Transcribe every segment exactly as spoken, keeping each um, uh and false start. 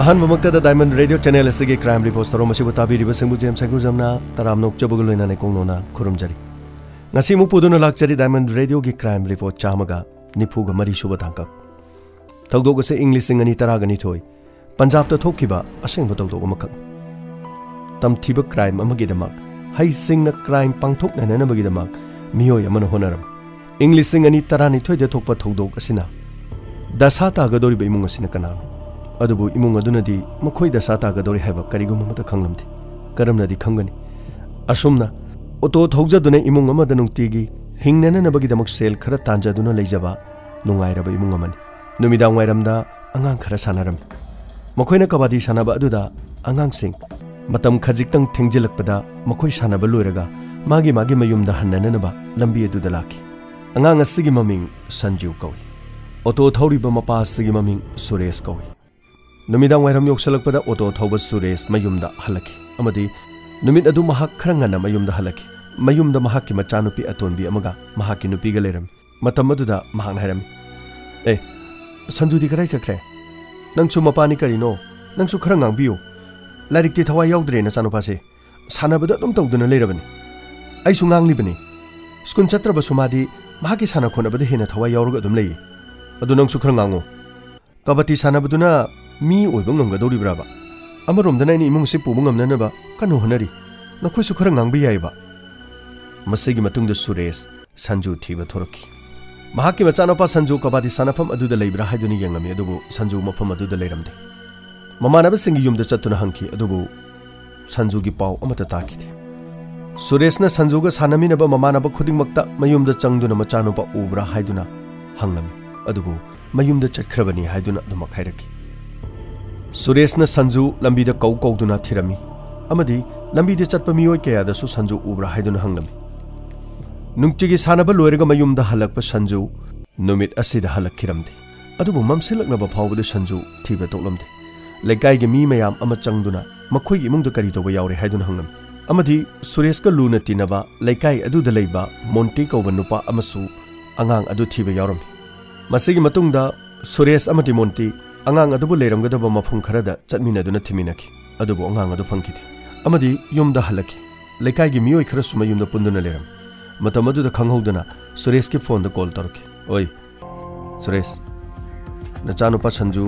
ꯑꯍꯥꯟꯕꯃꯛꯇꯗ Diamond Radio Channel ꯑꯁꯤꯒꯤ Crime Report ꯊꯧꯔꯝ ꯑꯁꯤꯕꯨ ꯇꯥꯕꯤꯔꯤꯕꯁꯤꯡꯕꯨ ꯖꯦꯝꯁ ꯍꯩꯒ꯭ꯔꯨꯖꯝꯅ ꯇꯔꯥꯝꯅ ꯑꯣꯛꯆꯕꯒ ꯂꯣꯏꯅꯅ ꯀꯣꯡꯅꯣꯅ ꯈꯨꯔꯨꯝꯖꯔꯤ꯫ ꯉꯁꯤ ꯑꯃꯨꯛ ꯄꯨꯗꯨꯅ ꯂꯥꯛꯆꯔꯤ Diamond Radio ꯒꯤ Crime Report ꯆꯥꯝꯃꯒ ꯅꯤꯐꯨꯒ ꯃꯔꯤ ꯁꯨꯕ ꯇꯥꯡꯀꯛ꯫ ꯊꯧꯗꯣꯛ ꯑꯁꯤ ꯏꯪ ꯂꯤꯁꯤꯡ ꯑꯅꯤ ꯇꯔꯥꯒ ꯅꯤꯊꯣꯏ, ꯄꯟꯖꯥꯕꯇ ꯊꯣꯛꯈꯤꯕ ꯑꯁꯦꯡꯕ ꯊꯧꯗꯣꯛ ꯑꯃꯈꯛ꯫ ꯇꯝꯊꯤꯕ crime ꯑꯃꯒꯤꯗꯃꯛ ꯍꯩꯁꯤꯡꯅ crime ꯄꯥꯡꯊꯣꯛꯅꯅꯕꯒꯤꯗꯃꯛ ꯃꯤꯑꯣꯏ ꯑꯃꯅ ꯍꯣꯠꯅꯔꯝꯃꯤ꯫ ꯏꯪ ꯂꯤꯁꯤꯡ ꯑꯅꯤ ꯇꯔꯥꯅꯤꯊꯣꯏꯗ ꯊꯣꯛꯄ ꯊꯧꯗꯣꯛ ꯑꯁꯤꯅ ꯗꯁꯥ ꯇꯥꯒꯗꯧꯔꯤꯕ ꯏꯃꯨꯡ ꯑꯁꯤꯅ ꯀꯅꯥꯅꯣ? ꯑꯗꯨꯕꯨ ꯏꯃꯨꯡ ꯑꯗꯨꯅꯗꯤ ꯃꯈꯣꯏ ꯗꯁꯥ ꯇꯥꯒꯗꯧꯔꯤ ꯍꯥꯏꯕ ꯀꯔꯤꯒꯨꯝꯕ ꯑꯃꯠꯇ ꯈꯪꯂꯝꯗꯦ꯫ ꯀꯔꯝꯅꯗꯤ ꯈꯪꯒꯅꯤ? ꯑꯁꯨꯝꯅ ꯑꯣꯇꯣ ꯊꯧꯖꯗꯨꯅ ꯏꯃꯨꯡ ꯑꯃꯗ ꯅꯨꯡꯇꯤꯒꯤ ꯍꯤꯡꯅꯅꯕꯒꯤꯗꯃꯛ ꯁꯦꯜ ꯈꯔ ꯇꯥꯟꯖꯗꯨꯅ ꯂꯩꯖꯕ ꯅꯨꯡꯉꯥꯏꯔꯕ ꯏꯃꯨꯡ ꯑꯃꯅꯤ꯫ ꯅꯨꯃꯤꯗꯥꯡ ꯋꯥꯏꯔꯝꯗ ꯑꯉꯥꯡ ꯈꯔ ꯁꯥꯟꯅꯔꯝꯃꯤ꯫ ꯃꯈꯣꯏꯅ ꯀꯕꯥꯗꯤ ꯁꯥꯟꯅꯕ ꯑꯗꯨꯗ ꯑꯉꯥꯡꯁꯤꯡ ꯃꯇꯝ ꯈꯖꯤꯛꯇꯪ ꯊꯦꯡꯖꯤꯜꯂꯛꯄꯗ ꯃꯈꯣꯏ ꯁꯥꯟꯅꯕ ꯂꯣꯏꯔꯒ ꯃꯥꯒꯤ ꯃꯥꯒꯤ ꯃꯌꯨꯝꯗ ꯍꯟꯅꯅꯅꯕ ꯂꯝꯕꯤ ꯑꯗꯨꯗ ꯂꯥꯛꯈꯤ꯫ ꯑꯉꯥꯡ ꯑꯁꯤꯒꯤ ꯃꯃꯤꯡ ꯁꯟꯖꯨ ꯀꯧꯏ꯫ ꯑꯣꯇꯣ ꯊꯧꯔꯤꯕ ꯃꯄꯥ ꯑꯁꯤꯒꯤ ꯃꯃꯤꯡ ꯁꯨꯔꯦꯁ ꯀꯧꯏ꯫ ꯅꯨꯃꯤꯗꯥꯡ ꯋꯥꯏꯔꯝ ꯌꯧꯁꯤꯜꯂꯛꯄꯗ ꯑꯣꯇꯣ ꯊꯧꯕ ꯁꯨꯔꯦꯁ ꯃꯌꯨꯝꯗ ꯍꯜꯂꯛꯈꯤ ꯑꯃꯗꯤ ꯅꯨꯃꯤꯠ ꯑꯗꯨ ꯃꯍꯥꯛ ꯈꯔ ꯉꯟꯅ ꯃꯌꯨꯝꯗ ꯍꯜꯂꯛꯈꯤ꯫ ꯃꯌꯨꯝꯗ ꯃꯍꯥꯛꯀꯤ ꯃꯆꯥꯅꯨꯄꯤ ꯑꯇꯣꯟꯕꯤ ꯑꯃꯒ ꯃꯍꯥꯛꯀꯤ ꯅꯨꯄꯤꯒ ꯂꯩꯔꯝꯃꯤ꯫ ꯃꯇꯝ ꯑꯗꯨꯗ ꯃꯍꯥꯛꯅ ꯍꯥꯏꯔꯝꯃꯤ, "ꯑꯦ, ꯁꯟꯖꯨꯗꯤ ꯀꯗꯥꯏ ꯆꯠꯈ꯭ꯔꯦ? ꯅꯪꯁꯨ ꯃꯄꯥꯅꯤ ꯀꯔꯤꯅꯣ? ꯅꯪꯁꯨ ꯈꯔ ꯉꯥꯡꯕꯤꯌꯨ꯫ ꯂꯥꯏꯔꯤꯛꯇꯤ ꯊꯋꯥꯏ ꯌꯥꯎꯗ꯭ꯔꯦ ꯅꯆꯥꯅꯨꯄꯥꯁꯦ꯫ ꯁꯥꯟꯅꯕꯗ ꯑꯗꯨꯝ ꯇꯧꯗꯨꯅ ꯂꯩꯔꯕꯅꯤ꯫ ꯑꯩꯁꯨ ꯉꯥꯡꯂꯤꯕꯅꯤ꯫ ꯁ꯭ꯀꯨꯜ ꯆꯠꯇ꯭ꯔꯕꯁꯨ ꯃꯥꯗꯤ ꯃꯍꯥꯛꯀꯤ ꯁꯥꯟꯅ ꯈꯣꯠꯅꯕꯗ ꯍꯦꯟꯅ ꯊꯋꯥꯏ ꯌꯥꯎꯔꯒ ꯑꯗꯨꯝ ꯂꯩꯌꯦ꯫ ꯑꯗꯨ ꯅꯪꯁꯨ ꯈꯔ ꯉꯥꯡꯉꯨ꯫ ꯀꯕꯥꯇꯤ ꯁꯥꯟꯅꯕꯗꯨꯅ ꯃꯤ ꯑꯣꯏꯕ ꯉꯝꯒꯗꯧꯔꯤꯕ꯭ꯔꯥꯕ? ꯑꯃꯔꯣꯝꯗꯅ ꯑꯩꯅ ꯏꯃꯨꯡ ꯑꯁꯤ ꯄꯨꯕ ꯉꯝꯅꯅꯕ ꯀꯟꯅ ꯍꯣꯠꯅꯔꯤ꯫ ꯅꯈꯣꯏꯁꯨ ꯈꯔ ꯉꯥꯡꯕ ꯌꯥꯏꯌꯦꯕ?" ꯃꯁꯤꯒꯤ ꯃꯇꯨꯡꯗ ꯁꯨꯔꯦꯁ ꯁꯟꯖꯨ ꯊꯤꯕ ꯊꯣꯔꯛꯈꯤ꯫ ꯃꯍꯥꯛꯀꯤ ꯃꯆꯥꯅꯨꯄꯥ ꯁꯟꯖꯨ ꯀꯕꯥꯗꯤ ꯁꯥꯟꯅꯐꯝ ꯑꯗꯨꯗ ꯂꯩꯕ꯭ꯔꯥ ꯍꯥꯏꯗꯨꯅ ꯌꯦꯡꯂꯝꯃꯤ, ꯑꯗꯨꯕꯨ ꯁꯟꯖꯨ ꯃꯐꯝ ꯑꯗꯨꯗ ꯂꯩꯔꯝꯗꯦ꯫ ꯃꯃꯥꯟꯅꯕꯁꯤꯡꯒꯤ ꯌꯨꯝꯗ ꯆꯠꯇꯨꯅ ꯍꯪꯈꯤ, ꯑꯗꯨꯕꯨ ꯁꯟꯖꯨꯒꯤ ꯄꯥꯎ ꯑꯃꯠꯇ ꯇꯥꯈꯤꯗꯦ꯫ ꯁꯨꯔꯦꯁꯅ ꯁꯟꯖꯨꯒ ꯁꯥꯟꯅꯃꯤꯟꯅꯕ ꯃꯃꯥꯟꯅꯕ ꯈꯨꯗꯤꯡꯃꯛꯇ ꯃꯌꯨꯝꯗ ꯆꯪꯗꯨꯅ ꯃꯆꯥꯅꯨꯄꯥ ꯎꯕ꯭ꯔꯥ ꯍꯥꯏꯗꯨꯅ ꯍꯪꯂꯝꯃꯤ, ꯑꯗꯨꯕꯨ ꯃꯌꯨꯝꯗ ꯆꯠꯈ꯭ꯔꯕꯅꯤ ꯍꯥꯏꯗꯨꯅ ꯑꯗꯨꯃꯛ ꯍꯥꯏꯔꯛꯈꯤ꯫ ꯁꯨꯔꯦꯁꯅ ꯁꯟꯖꯨ ꯂꯝꯕꯤꯗ ꯀꯧ ꯀꯧꯗꯨꯅ ꯊꯤꯔꯝꯃꯤ ꯑꯃꯗꯤ ꯂꯝꯕꯤꯗ ꯆꯠꯄ ꯃꯤꯑꯣꯏ ꯀꯌꯥꯗꯁꯨ ꯁꯟꯖꯨ ꯎꯕ꯭ꯔꯥ ꯍꯥꯏꯗꯨꯅ ꯍꯪꯂꯝꯃꯤ꯫ ꯅꯨꯡꯇꯤꯒꯤ ꯁꯥꯟꯅꯕ ꯂꯣꯏꯔꯒ ꯃꯌꯨꯝꯗ ꯍꯜꯂꯛꯄ ꯁꯟꯖꯨ ꯅꯨꯃꯤꯠ ꯑꯁꯤꯗ ꯍꯜꯂꯛꯈꯤꯔꯝꯗꯦ꯫ ꯑꯗꯨꯕꯨ ꯃꯝꯁꯤꯜꯂꯛꯂꯕ ꯐꯥꯎꯕꯗ ꯁꯟꯖꯨ ꯊꯤꯕ ꯊꯣꯛꯂꯝꯗꯦ꯫ ꯂꯩꯀꯥꯏꯒꯤ ꯃꯤ ꯃꯌꯥꯝ ꯑꯃ ꯆꯪꯗꯨꯅ ꯃꯈꯣꯏꯒꯤ ꯏꯃꯨꯡꯗ ꯀꯔꯤ ꯇꯧꯕ ꯌꯥꯎꯔꯦ ꯍꯥꯏꯗꯨꯅ ꯍꯪꯂꯝꯃꯤ ꯑꯃꯗꯤ ꯁꯨꯔꯦꯁꯀ ꯂꯨꯅ ꯇꯤꯟꯅꯕ ꯂꯩꯀꯥꯏ ꯑꯗꯨꯗ ꯂꯩꯕ ꯃꯣꯟꯇꯤ ꯀꯧꯕ ꯅꯨꯄꯥ ꯑꯃꯁꯨ ꯑꯉꯥꯡ ꯑꯗꯨ ꯊꯤꯕ ꯌꯥꯎꯔꯝꯃꯤ꯫ ꯃꯁꯤꯒꯤ ꯃꯇꯨꯡꯗ ꯁꯨꯔꯦꯁ ꯑꯃꯗꯤ ꯃꯣꯟꯇꯤ ꯑꯉꯥꯡ ꯑꯗꯨꯕꯨ ꯂꯩꯔꯝꯒꯗꯕ ꯃꯐꯝ ꯈꯔꯗ ꯆꯠꯃꯤꯟꯅꯗꯨꯅ ꯊꯤꯃꯤꯟꯅꯈꯤ꯫ ꯑꯗꯨꯕꯨ ꯑꯉꯥꯡ ꯑꯗꯨ ꯐꯪꯈꯤꯗꯦ꯫ ꯑꯃꯗꯤ ꯌꯨꯝꯗ ꯍꯜꯂꯛꯈꯤ꯫ ꯂꯩꯀꯥꯏꯒꯤ ꯃꯤꯑꯣꯏ ꯈꯔꯁꯨ ꯃꯌꯨꯝꯗ ꯄꯨꯟꯗꯨꯅ ꯂꯩꯔꯝꯃꯤ꯫ ꯃꯇꯝ ꯑꯗꯨꯗ ꯈꯪꯍꯧꯗꯅ ꯁꯨꯔꯦꯁꯀꯤ ꯐꯣꯟꯗ ꯀꯣꯜ ꯇꯧꯔꯛꯈꯤ꯫ "ꯑꯣꯏ, ꯁꯨꯔꯦꯁ, ꯅꯆꯥꯅꯨꯄꯥ ꯁꯟꯖꯨ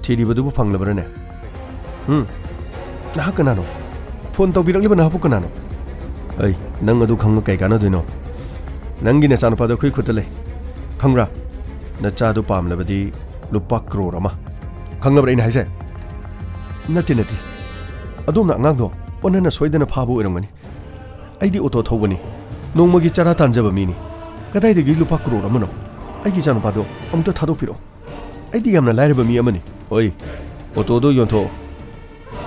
ꯊꯤꯔꯤꯕꯗꯨꯕꯨ ꯐꯪꯂꯕ꯭ꯔꯅꯦ?" "ꯎꯝ, ꯅꯍꯥꯛ ꯀꯅꯥꯅꯣ? ꯐꯣꯟ ꯇꯧꯕꯤꯔꯛꯂꯤꯕ ꯅꯍꯥꯛꯄꯨ ꯀꯅꯥꯅꯣ?" "ꯑꯩ, ꯅꯪ ꯑꯗꯨ ꯈꯪꯉ ꯀꯩ ꯀꯥꯟꯅꯗꯣꯏꯅꯣ? ꯅꯪꯒꯤ ꯅꯆꯥꯅꯨꯄꯥꯗꯣ ꯑꯩꯈꯣꯏ ꯈꯨꯠꯇ ꯂꯩ꯫ ꯈꯪꯕ꯭ꯔꯥ? ꯅꯆꯥꯗꯨ ꯄꯥꯝꯂꯕꯗꯤ ꯂꯨꯄꯥ ꯀ꯭ꯔꯣꯔ ꯑꯃ꯫ ꯈꯪꯂꯕ꯭ꯔꯥ ꯑꯩꯅ ꯍꯥꯏꯁꯦ?" "ꯅꯠꯇꯦ, ꯅꯠꯇꯦ꯫ ꯑꯗꯣꯝꯅ ꯑꯉꯥꯡꯗꯣ ꯑꯣꯟꯅꯅ ꯁꯣꯏꯗꯅ ꯐꯥꯕ ꯑꯣꯏꯔꯝꯒꯅꯤ꯫ ꯑꯩꯗꯤ ꯑꯣꯇꯣ ꯊꯧꯕꯅꯤ꯫ ꯅꯣꯡꯃꯒꯤ ꯆꯔꯥ ꯇꯥꯟꯖꯕ ꯃꯤꯅꯤ꯫ ꯀꯗꯥꯏꯗꯒꯤ ꯂꯨꯄꯥ ꯀ꯭ꯔꯣꯔ ꯑꯃꯅꯣ? ꯑꯩꯒꯤ ꯏꯆꯥꯅꯨꯄꯥꯗꯣ ꯑꯃꯨꯛꯇ ꯊꯥꯗꯣꯛꯄꯤꯔꯛꯑꯣ꯫ ꯑꯩꯗꯤ ꯌꯥꯝꯅ ꯂꯥꯏꯔꯕ ꯃꯤ ꯑꯃꯅꯤ꯫" "ꯑꯣꯏ, ꯑꯣꯇꯣꯗꯣ ꯌꯣꯟꯊꯣꯛꯑꯣ꯫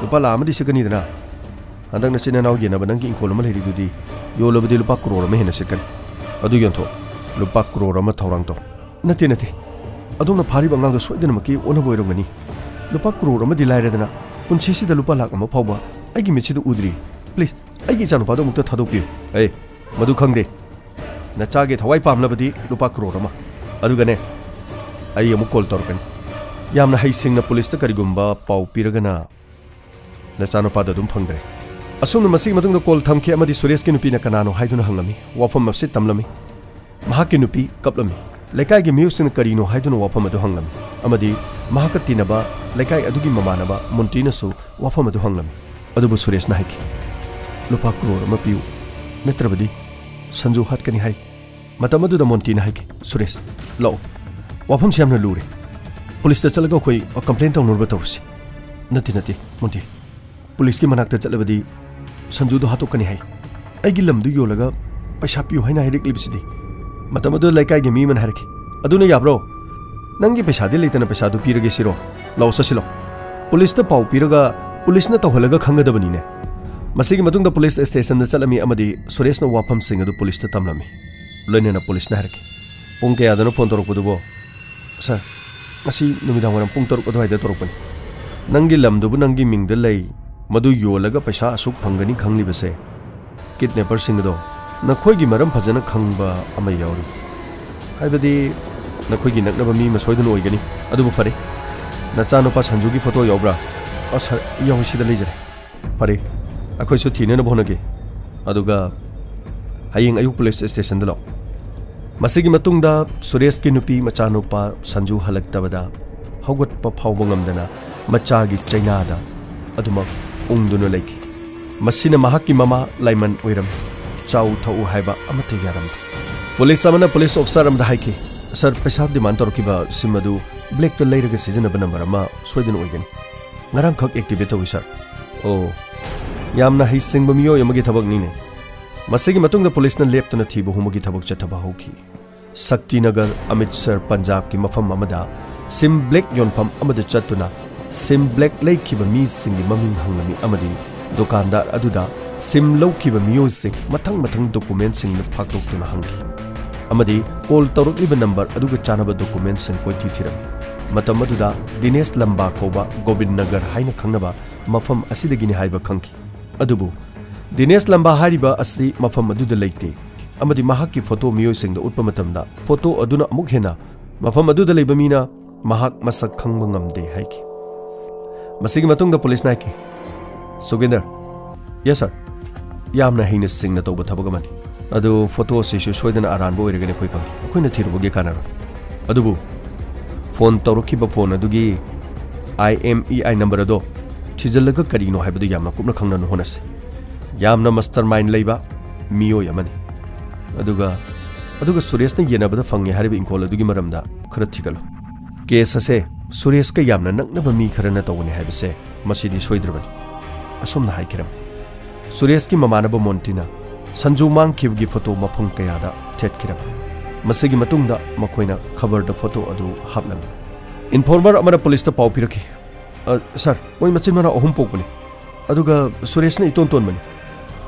ꯂꯨꯄꯥ ꯂꯥꯈ ꯑꯃꯗꯤ ꯁꯤꯠꯀꯅꯤꯗꯅ꯫ ꯍꯟꯗꯛ ꯅꯆꯤꯟ ꯅꯅꯥꯎ ꯌꯦꯟꯅꯕ ꯅꯪꯒꯤ ꯏꯪꯈꯣꯜ ꯑꯃ ꯂꯩꯔꯤꯗꯨꯗꯤ ꯌꯣꯜꯂꯕꯗꯤ ꯂꯨꯄꯥ ꯀ꯭ꯔꯣꯔ ꯑꯃ ꯍꯦꯟꯅ ꯁꯤꯠꯀꯅꯤ꯫ ꯑꯗꯨ ꯌꯣꯟꯊꯣꯛꯑꯣ꯫ ꯂꯨꯄꯥ ꯀ꯭ꯔꯣꯔ ꯑꯃ ꯊꯧꯔꯥꯡ ꯇꯧ꯫" "ꯅꯠꯇꯦ, ꯅꯠꯇꯦ꯫ ꯑꯗꯣꯝꯅ ꯐꯥꯔꯤꯕ ꯑꯉꯥꯡꯗꯣ ꯁꯣꯏꯗꯅꯃꯛꯀꯤ ꯑꯣꯟꯅꯕ ꯑꯣꯏꯔꯝꯒꯅꯤ꯫ ꯂꯨꯄꯥ ꯀ꯭ꯔꯣꯔ ꯑꯃꯗꯤ ꯂꯥꯏꯔꯗꯅ, ꯄꯨꯟꯁꯤꯁꯤꯗ ꯂꯨꯄꯥ ꯂꯥꯈ ꯑꯃ ꯐꯥꯎꯕ ꯑꯩꯒꯤ ꯃꯤꯠꯁꯤꯗ ꯎꯗ꯭ꯔꯤ꯫ ꯄ꯭ꯂꯤꯖ, ꯑꯩꯒꯤ ꯏꯆꯥꯅꯨꯄꯥꯗꯣ ꯑꯃꯨꯛꯇ ꯊꯥꯗꯣꯛꯄꯤꯌꯨ꯫" "ꯑꯦ, ꯃꯗꯨ ꯈꯪꯗꯦ꯫ ꯅꯆꯥꯒꯤ ꯊꯋꯥꯏ ꯄꯥꯝꯂꯕꯗꯤ ꯂꯨꯄꯥ ꯀ꯭ꯔꯣꯔ ꯑꯃ꯫ ꯑꯗꯨꯒꯅꯦ, ꯑꯩ ꯑꯃꯨꯛ ꯀꯣꯜ ꯇꯧꯔꯛꯀꯅꯤ꯫ ꯌꯥꯝꯅ ꯍꯩꯁꯤꯡꯅ ꯄꯨꯂꯤꯁꯇ ꯀꯔꯤꯒꯨꯝꯕ ꯄꯥꯎ ꯄꯤꯔꯒꯅ ꯅꯆꯥꯅꯨꯄꯥꯗꯣ ꯑꯗꯨꯝ ꯐꯪꯗ꯭ꯔꯦ꯫" ꯑꯁꯨꯝꯅ ꯃꯁꯤꯒꯤ ꯃꯇꯨꯡꯗ ꯀꯣꯜ ꯊꯝꯈꯤ ꯑꯃꯗꯤ ꯁꯨꯔꯦꯁꯀꯤ ꯅꯨꯄꯤꯅ ꯀꯅꯥꯅꯣ ꯍꯥꯏꯗꯨꯅ ꯍꯪꯂꯝꯃꯤ꯫ ꯋꯥꯐꯝ ꯑꯁꯤ ꯇꯝꯂꯝꯃꯤ꯫ ꯃꯍꯥꯛꯀꯤ ꯅꯨꯄꯤ ꯀꯞꯂꯝꯃꯤ꯫ ꯂꯩꯀꯥꯏꯒꯤ ꯃꯤꯑꯣꯏꯁꯤꯡꯅ ꯀꯔꯤꯅꯣ ꯍꯥꯏꯗꯨꯅ ꯋꯥꯐꯝ ꯑꯗꯨ ꯍꯪꯂꯝꯃꯤ ꯑꯃꯗꯤ ꯃꯍꯥꯛꯀ ꯇꯤꯟꯅꯕ ꯂꯩꯀꯥꯏ ꯑꯗꯨꯒꯤ ꯃꯃꯥꯟꯅꯕ ꯃꯣꯟꯇꯤꯅꯁꯨ ꯋꯥꯐꯝ ꯑꯗꯨ ꯍꯪꯂꯝꯃꯤ꯫ ꯑꯗꯨꯕꯨ ꯁꯨꯔꯦꯁꯅ ꯍꯥꯏꯈꯤ, "ꯂꯨꯄꯥ ꯀ꯭ꯔꯣꯔ ꯑꯃ ꯄꯤꯌꯨ, ꯅꯠꯇ꯭ꯔꯕꯗꯤ ꯁꯟꯖꯨ ꯍꯥꯠꯀꯅꯤ" ꯍꯥꯏ꯫ ꯃꯇꯝ ꯑꯗꯨꯗ ꯃꯣꯟꯇꯤꯅ ꯍꯥꯏꯈꯤ, "ꯁꯨꯔꯦꯁ, ꯂꯥꯛꯑꯣ, ꯋꯥꯐꯝꯁꯤ ꯌꯥꯝꯅ ꯂꯨꯔꯦ꯫ ꯄꯨꯂꯤꯁꯇ ꯆꯠꯂꯒ ꯑꯩꯈꯣꯏ ꯀꯝꯄ꯭ꯂꯦꯟ ꯇꯧꯅꯔꯨꯕ ꯇꯧꯔꯁꯤ꯫" "ꯅꯠꯇꯦ, ꯅꯠꯇꯦ, ꯃꯣꯟꯇꯤ, ꯄꯨꯂꯤꯁꯀꯤ ꯃꯅꯥꯛꯇ ꯆꯠꯂꯕꯗꯤ ꯁꯟꯖꯨꯗꯣ ꯍꯥꯠꯇꯣꯛꯀꯅꯤ ꯍꯥꯏ꯫ ꯑꯩꯒꯤ ꯂꯝꯗꯨ ꯌꯣꯜꯂꯒ ꯄꯩꯁꯥ ꯄꯤꯌꯨ ꯍꯥꯏꯅ ꯍꯥꯏꯔꯛꯂꯤꯕꯁꯤꯗꯤ꯫" ꯃꯇꯝ ꯑꯗꯨꯗ ꯂꯩꯀꯥꯏꯒꯤ ꯃꯤ ꯑꯃꯅ ꯍꯥꯏꯔꯛꯈꯤ, "ꯑꯗꯨꯅ ꯌꯥꯕ꯭ꯔꯣ? ꯅꯪꯒꯤ ꯄꯩꯁꯥꯗꯤ ꯂꯩꯇꯅ ꯄꯩꯁꯥꯗꯨ ꯄꯤꯔꯒꯦ ꯁꯤꯔꯣ? ꯂꯥꯛꯑꯣ, ꯆꯠꯁꯤꯜꯂꯣ꯫ ꯄꯨꯂꯤꯁꯇ ꯄꯥꯎ ꯄꯤꯔꯒ ꯄꯨꯂꯤꯁꯅ ꯇꯧꯍꯜꯂꯒ ꯈꯪꯒꯗꯕꯅꯤꯅꯦ꯫" ꯃꯁꯤꯒꯤ ꯃꯇꯨꯡꯗ ꯄꯨꯂꯤꯁ ꯁ꯭ꯇꯦꯁꯟꯗ ꯆꯠꯂꯝꯃꯤ ꯑꯃꯗꯤ ꯁꯨꯔꯦꯁꯅ ꯋꯥꯐꯝꯁꯤꯡ ꯑꯗꯨ ꯄꯨꯂꯤꯁꯇ ꯇꯝꯂꯝꯃꯤ꯫ ꯂꯣꯏꯅꯅ ꯄꯨꯂꯤꯁꯅ ꯍꯥꯏꯔꯛꯈꯤ, "ꯄꯨꯡ ꯀꯌꯥꯗꯅꯣ ꯐꯣꯟ ꯇꯧꯔꯛꯄꯗꯨꯕꯣ?" "ꯁꯥꯔ, ꯉꯁꯤ ꯅꯨꯃꯤꯗꯥꯡ ꯋꯥꯏꯔꯝ ꯄꯨꯡ ꯇꯔꯨꯛ ꯑꯗꯨꯋꯥꯏꯗ ꯇꯧꯔꯛꯄꯅꯤ꯫ ꯅꯪꯒꯤ ꯂꯝꯗꯨꯕꯨ ꯅꯪꯒꯤ ꯃꯤꯡꯗ ꯂꯩ, ꯃꯗꯨ ꯌꯣꯜꯂꯒ ꯄꯩꯁꯥ ꯑꯁꯨꯛ ꯐꯪꯒꯅꯤ ꯈꯪꯂꯤꯕꯁꯦ, ꯀꯤꯗꯅꯦꯄꯔꯁꯤꯡ ꯑꯗꯣ ꯅꯈꯣꯏꯒꯤ ꯃꯔꯝ ꯐꯖꯅ ꯈꯪꯕ ꯑꯃ ꯌꯥꯎꯔꯤ꯫ ꯍꯥꯏꯕꯗꯤ ꯅꯈꯣꯏꯒꯤ ꯅꯛꯅꯕ ꯃꯤ ꯑꯃ ꯁꯣꯏꯗꯅ ꯑꯣꯏꯒꯅꯤ꯫ ꯑꯗꯨꯕꯨ ꯐꯔꯦ, ꯅꯆꯥꯅꯨꯄꯥ ꯁꯟꯖꯨꯒꯤ ꯐꯣꯇꯣ ꯌꯥꯎꯕ꯭ꯔꯥ? ꯑ, ꯁꯥꯔ, ꯌꯥꯎꯏ, ꯁꯤꯗ ꯂꯩꯖꯔꯦ꯫ ꯐꯔꯦ, ꯑꯩꯈꯣꯏꯁꯨ ꯊꯤꯅꯅꯕ ꯍꯣꯠꯅꯒꯦ꯫ ꯑꯗꯨꯒ ꯍꯌꯦꯡ ꯑꯌꯨꯛ ꯄꯨꯂꯤꯁ ꯁ꯭ꯇꯦꯁꯟꯗ ꯂꯥꯛꯑꯣ꯫ ꯃꯁꯤꯒꯤ ꯃꯇꯨꯡꯗ ꯁꯨꯔꯦꯁꯀꯤ ꯅꯨꯄꯤ ꯃꯆꯥꯅꯨꯄꯥ ꯁꯟꯖꯨ ꯍꯜꯂꯛꯇꯕꯗ ꯍꯧꯒꯠꯄ ꯐꯥꯎꯕ ꯉꯝꯗꯅ ꯃꯆꯥꯒꯤ ꯆꯩꯅꯥꯗ ꯑꯗꯨꯃꯛ ꯎꯪꯗꯨꯅ ꯂꯩꯈꯤ꯫ ꯃꯁꯤꯅ ꯃꯍꯥꯛꯀꯤ ꯃꯃꯥ ꯂꯥꯏꯃꯟ ꯑꯣꯏꯔꯝꯃꯤ꯫ ꯆꯥꯎ ꯊꯛꯎ ꯍꯥꯏꯕ ꯑꯃꯠꯇ ꯌꯥꯔꯝꯗꯦ꯫ ꯄꯨꯂꯤꯁ ꯑꯃꯅ ꯄꯨꯂꯤꯁ ꯑꯣꯐꯤꯁꯥꯔ ꯑꯃꯗ ꯍꯥꯏꯈꯤ, "ꯁꯥꯔ, ꯄꯩꯁꯥ ꯗꯤꯃꯥꯟ ꯇꯧꯔꯛꯈꯤꯕ ꯁꯤꯝ ꯑꯗꯨ ꯕ꯭ꯂꯦꯛꯇ ꯂꯩꯔꯒ ꯁꯤꯖꯤꯟꯅꯕ ꯅꯝꯕꯔ ꯑꯃ ꯁꯣꯏꯗꯅ ꯑꯣꯏꯒꯅꯤ꯫ ꯉꯔꯥꯡꯈꯛ ꯑꯦꯛꯇꯤꯚꯦꯠ ꯇꯧꯏ, ꯁꯥꯔ"꯫ ꯑꯣ, ꯌꯥꯝꯅ ꯍꯩꯁꯤꯡꯕ ꯃꯤꯑꯣꯏ ꯑꯃꯒꯤ ꯊꯕꯛꯅꯤꯅꯦ꯫ ꯃꯁꯤꯒꯤ ꯃꯇꯨꯡꯗ ꯄꯨꯂꯤꯁꯅ ꯂꯦꯞꯇꯅ ꯊꯤꯕ ꯍꯨꯝꯕꯒꯤ ꯊꯕꯛ ꯆꯠꯊꯕ ꯍꯧꯈꯤ꯫ ꯁꯛꯇꯤꯅꯒꯔ, ꯑꯃ꯭ꯔꯤꯠꯁꯔ, ꯄꯟꯖꯥꯕꯀꯤ ꯃꯐꯝ ꯑꯃꯗ ꯁꯤꯝ ꯕ꯭ꯂꯦꯛ ꯌꯣꯟꯐꯝ ꯑꯃꯗ ꯆꯠꯇꯨꯅ ꯁꯤꯝ ꯕ꯭ꯂꯦꯛ ꯂꯩꯈꯤꯕ ꯃꯤꯁꯤꯡꯒꯤ ꯃꯃꯤꯡ ꯍꯪꯂꯝꯃꯤ ꯑꯃꯗꯤ ꯗꯨꯀꯥꯟꯗꯥꯔ ꯑꯗꯨꯗ ꯁꯤꯝ ꯂꯧꯈꯤꯕ ꯃꯤꯑꯣꯏꯁꯤꯡ ꯃꯊꯪ ꯃꯊꯪ ꯗꯣꯀꯨꯃꯦꯟꯁꯤꯡ ꯐꯥꯛꯇꯣꯛꯇꯨꯅ ꯍꯪꯈꯤ꯫ ꯑꯃꯗꯤ ꯀꯣꯜ ꯇꯧꯔꯛꯂꯤꯕ ꯅꯝꯕꯔ ꯑꯗꯨꯒ ꯆꯥꯟꯅꯕ ꯗꯣꯀꯨꯃꯦꯟꯁꯤꯡ ꯀꯣꯏꯊꯤ ꯊꯤꯔꯝꯃꯤ꯫ ꯃꯇꯝ ꯑꯗꯨꯗ ꯗꯤꯅꯦꯁ ꯂꯝꯕꯥ ꯀꯧꯕ ꯒꯣꯕꯤꯟ ꯅꯒꯔ ꯍꯥꯏꯅ ꯈꯪꯅꯕ ꯃꯐꯝ ꯑꯁꯤꯗꯒꯤꯅꯤ ꯍꯥꯏꯕ ꯈꯪꯈꯤ꯫ ꯑꯗꯨꯕꯨ ꯗꯤꯅꯦꯁ ꯂꯝꯕꯥ ꯍꯥꯏꯔꯤꯕ ꯑꯁꯤ ꯃꯐꯝ ꯑꯗꯨꯗ ꯂꯩꯇꯦ ꯑꯃꯗꯤ ꯃꯍꯥꯛꯀꯤ ꯐꯣꯇꯣ ꯃꯤꯑꯣꯏꯁꯤꯡꯗ ꯎꯠꯄ ꯃꯇꯝꯗ ꯐꯣꯇꯣ ꯑꯗꯨꯅ ꯑꯃꯨꯛ ꯍꯦꯟꯅ ꯃꯐꯝ ꯑꯗꯨꯗ ꯂꯩꯕ ꯃꯤꯅ ꯃꯍꯥꯛ ꯃꯁꯛ ꯈꯪꯕ ꯉꯝꯗꯦ ꯍꯥꯏꯈꯤ꯫ ꯃꯁꯤꯒꯤ ꯃꯇꯨꯡꯗ ꯄꯨꯂꯤꯁꯅ ꯍꯥꯏꯈꯤ, "ꯁꯨꯒꯦꯟꯗꯔ"꯫ "ꯌꯦꯁ, ꯁꯥꯔ"꯫ "ꯌꯥꯝꯅ ꯍꯩꯅ ꯁꯤꯡꯅ ꯇꯧꯕ ꯊꯕꯛ ꯑꯃꯅꯤ꯫ ꯑꯗꯨ ꯐꯣꯇꯣ ꯑꯁꯤꯁꯨ ꯁꯣꯏꯗꯅ ꯑꯔꯥꯟꯕ ꯑꯣꯏꯔꯒꯅꯤ ꯑꯩꯈꯣꯏ ꯈꯪꯉꯤ꯫ ꯑꯩꯈꯣꯏꯅ ꯊꯤꯔꯨꯕꯒꯤ ꯀꯥꯟꯅꯔꯣꯏ꯫ ꯑꯗꯨꯕꯨ ꯐꯣꯟ ꯇꯧꯔꯛꯈꯤꯕ ꯐꯣꯟ ꯑꯗꯨꯒꯤ IMEI ꯅꯝꯕꯔ ꯑꯗꯣ ꯊꯤꯖꯤꯜꯂꯒ ꯀꯔꯤꯅꯣ ꯍꯥꯏꯕꯗꯨ ꯌꯥꯝꯅ ꯀꯨꯞꯅ ꯈꯪꯅꯅꯕ ꯍꯣꯠꯅꯁꯤ꯫ ꯌꯥꯝꯅ ꯃꯁꯇꯔ ꯃꯥꯏꯟ ꯂꯩꯕ ꯃꯤꯑꯣꯏ ꯑꯃꯅꯤ꯫ ꯑꯗꯨꯒ, ꯑꯗꯨꯒ ꯁꯨꯔꯦꯁꯅ ꯌꯦꯟꯅꯕꯗ ꯐꯪꯉꯦ ꯍꯥꯏꯔꯤꯕ ꯏꯪꯈꯣꯜ ꯑꯗꯨꯒꯤ ꯃꯔꯝꯗ ꯈꯔ ꯊꯤꯒꯠꯂꯨ꯫ ꯀꯦꯁ ꯑꯁꯦ ꯁꯨꯔꯦꯁꯀ ꯌꯥꯝꯅ ꯅꯛꯅꯕ ꯃꯤ ꯈꯔꯅ ꯇꯧꯕꯅꯤ ꯍꯥꯏꯕꯁꯦ ꯃꯁꯤꯗꯤ ꯁꯣꯏꯗ꯭ꯔꯕꯅꯤ"꯫ ꯑꯁꯨꯝꯅ ꯍꯥꯏꯈꯤꯔꯝꯃꯤ꯫ ꯁꯨꯔꯦꯁꯀꯤ ꯃꯃꯥꯟꯅꯕ ꯃꯣꯟꯇꯤꯅ ꯁꯟꯖꯨ ꯃꯥꯡꯈꯤꯕꯒꯤ ꯐꯣꯇꯣ ꯃꯐꯝ ꯀꯌꯥꯗ ꯊꯦꯠꯈꯤꯔꯝꯃꯤ꯫ ꯃꯁꯤꯒꯤ ꯃꯇꯨꯡꯗ ꯃꯈꯣꯏꯅ ꯈꯕꯔꯗ ꯐꯣꯇꯣ ꯑꯗꯨ ꯍꯥꯞꯂꯝꯃꯤ꯫ ꯏꯟꯐꯣꯔꯃꯔ ꯑꯃꯅ ꯄꯨꯂꯤꯁꯇ ꯄꯥꯎ ꯄꯤꯔꯛꯈꯤ, "ꯑ, ꯁꯥꯔ, ꯃꯣꯏ ꯃꯆꯤꯟ ꯃꯅꯥꯎ ꯑꯍꯨꯝ ꯄꯣꯛꯄꯅꯤ꯫ ꯑꯗꯨꯒ ꯁꯨꯔꯦꯁꯅ ꯏꯇꯣꯟ ꯇꯣꯟꯕꯅꯤ꯫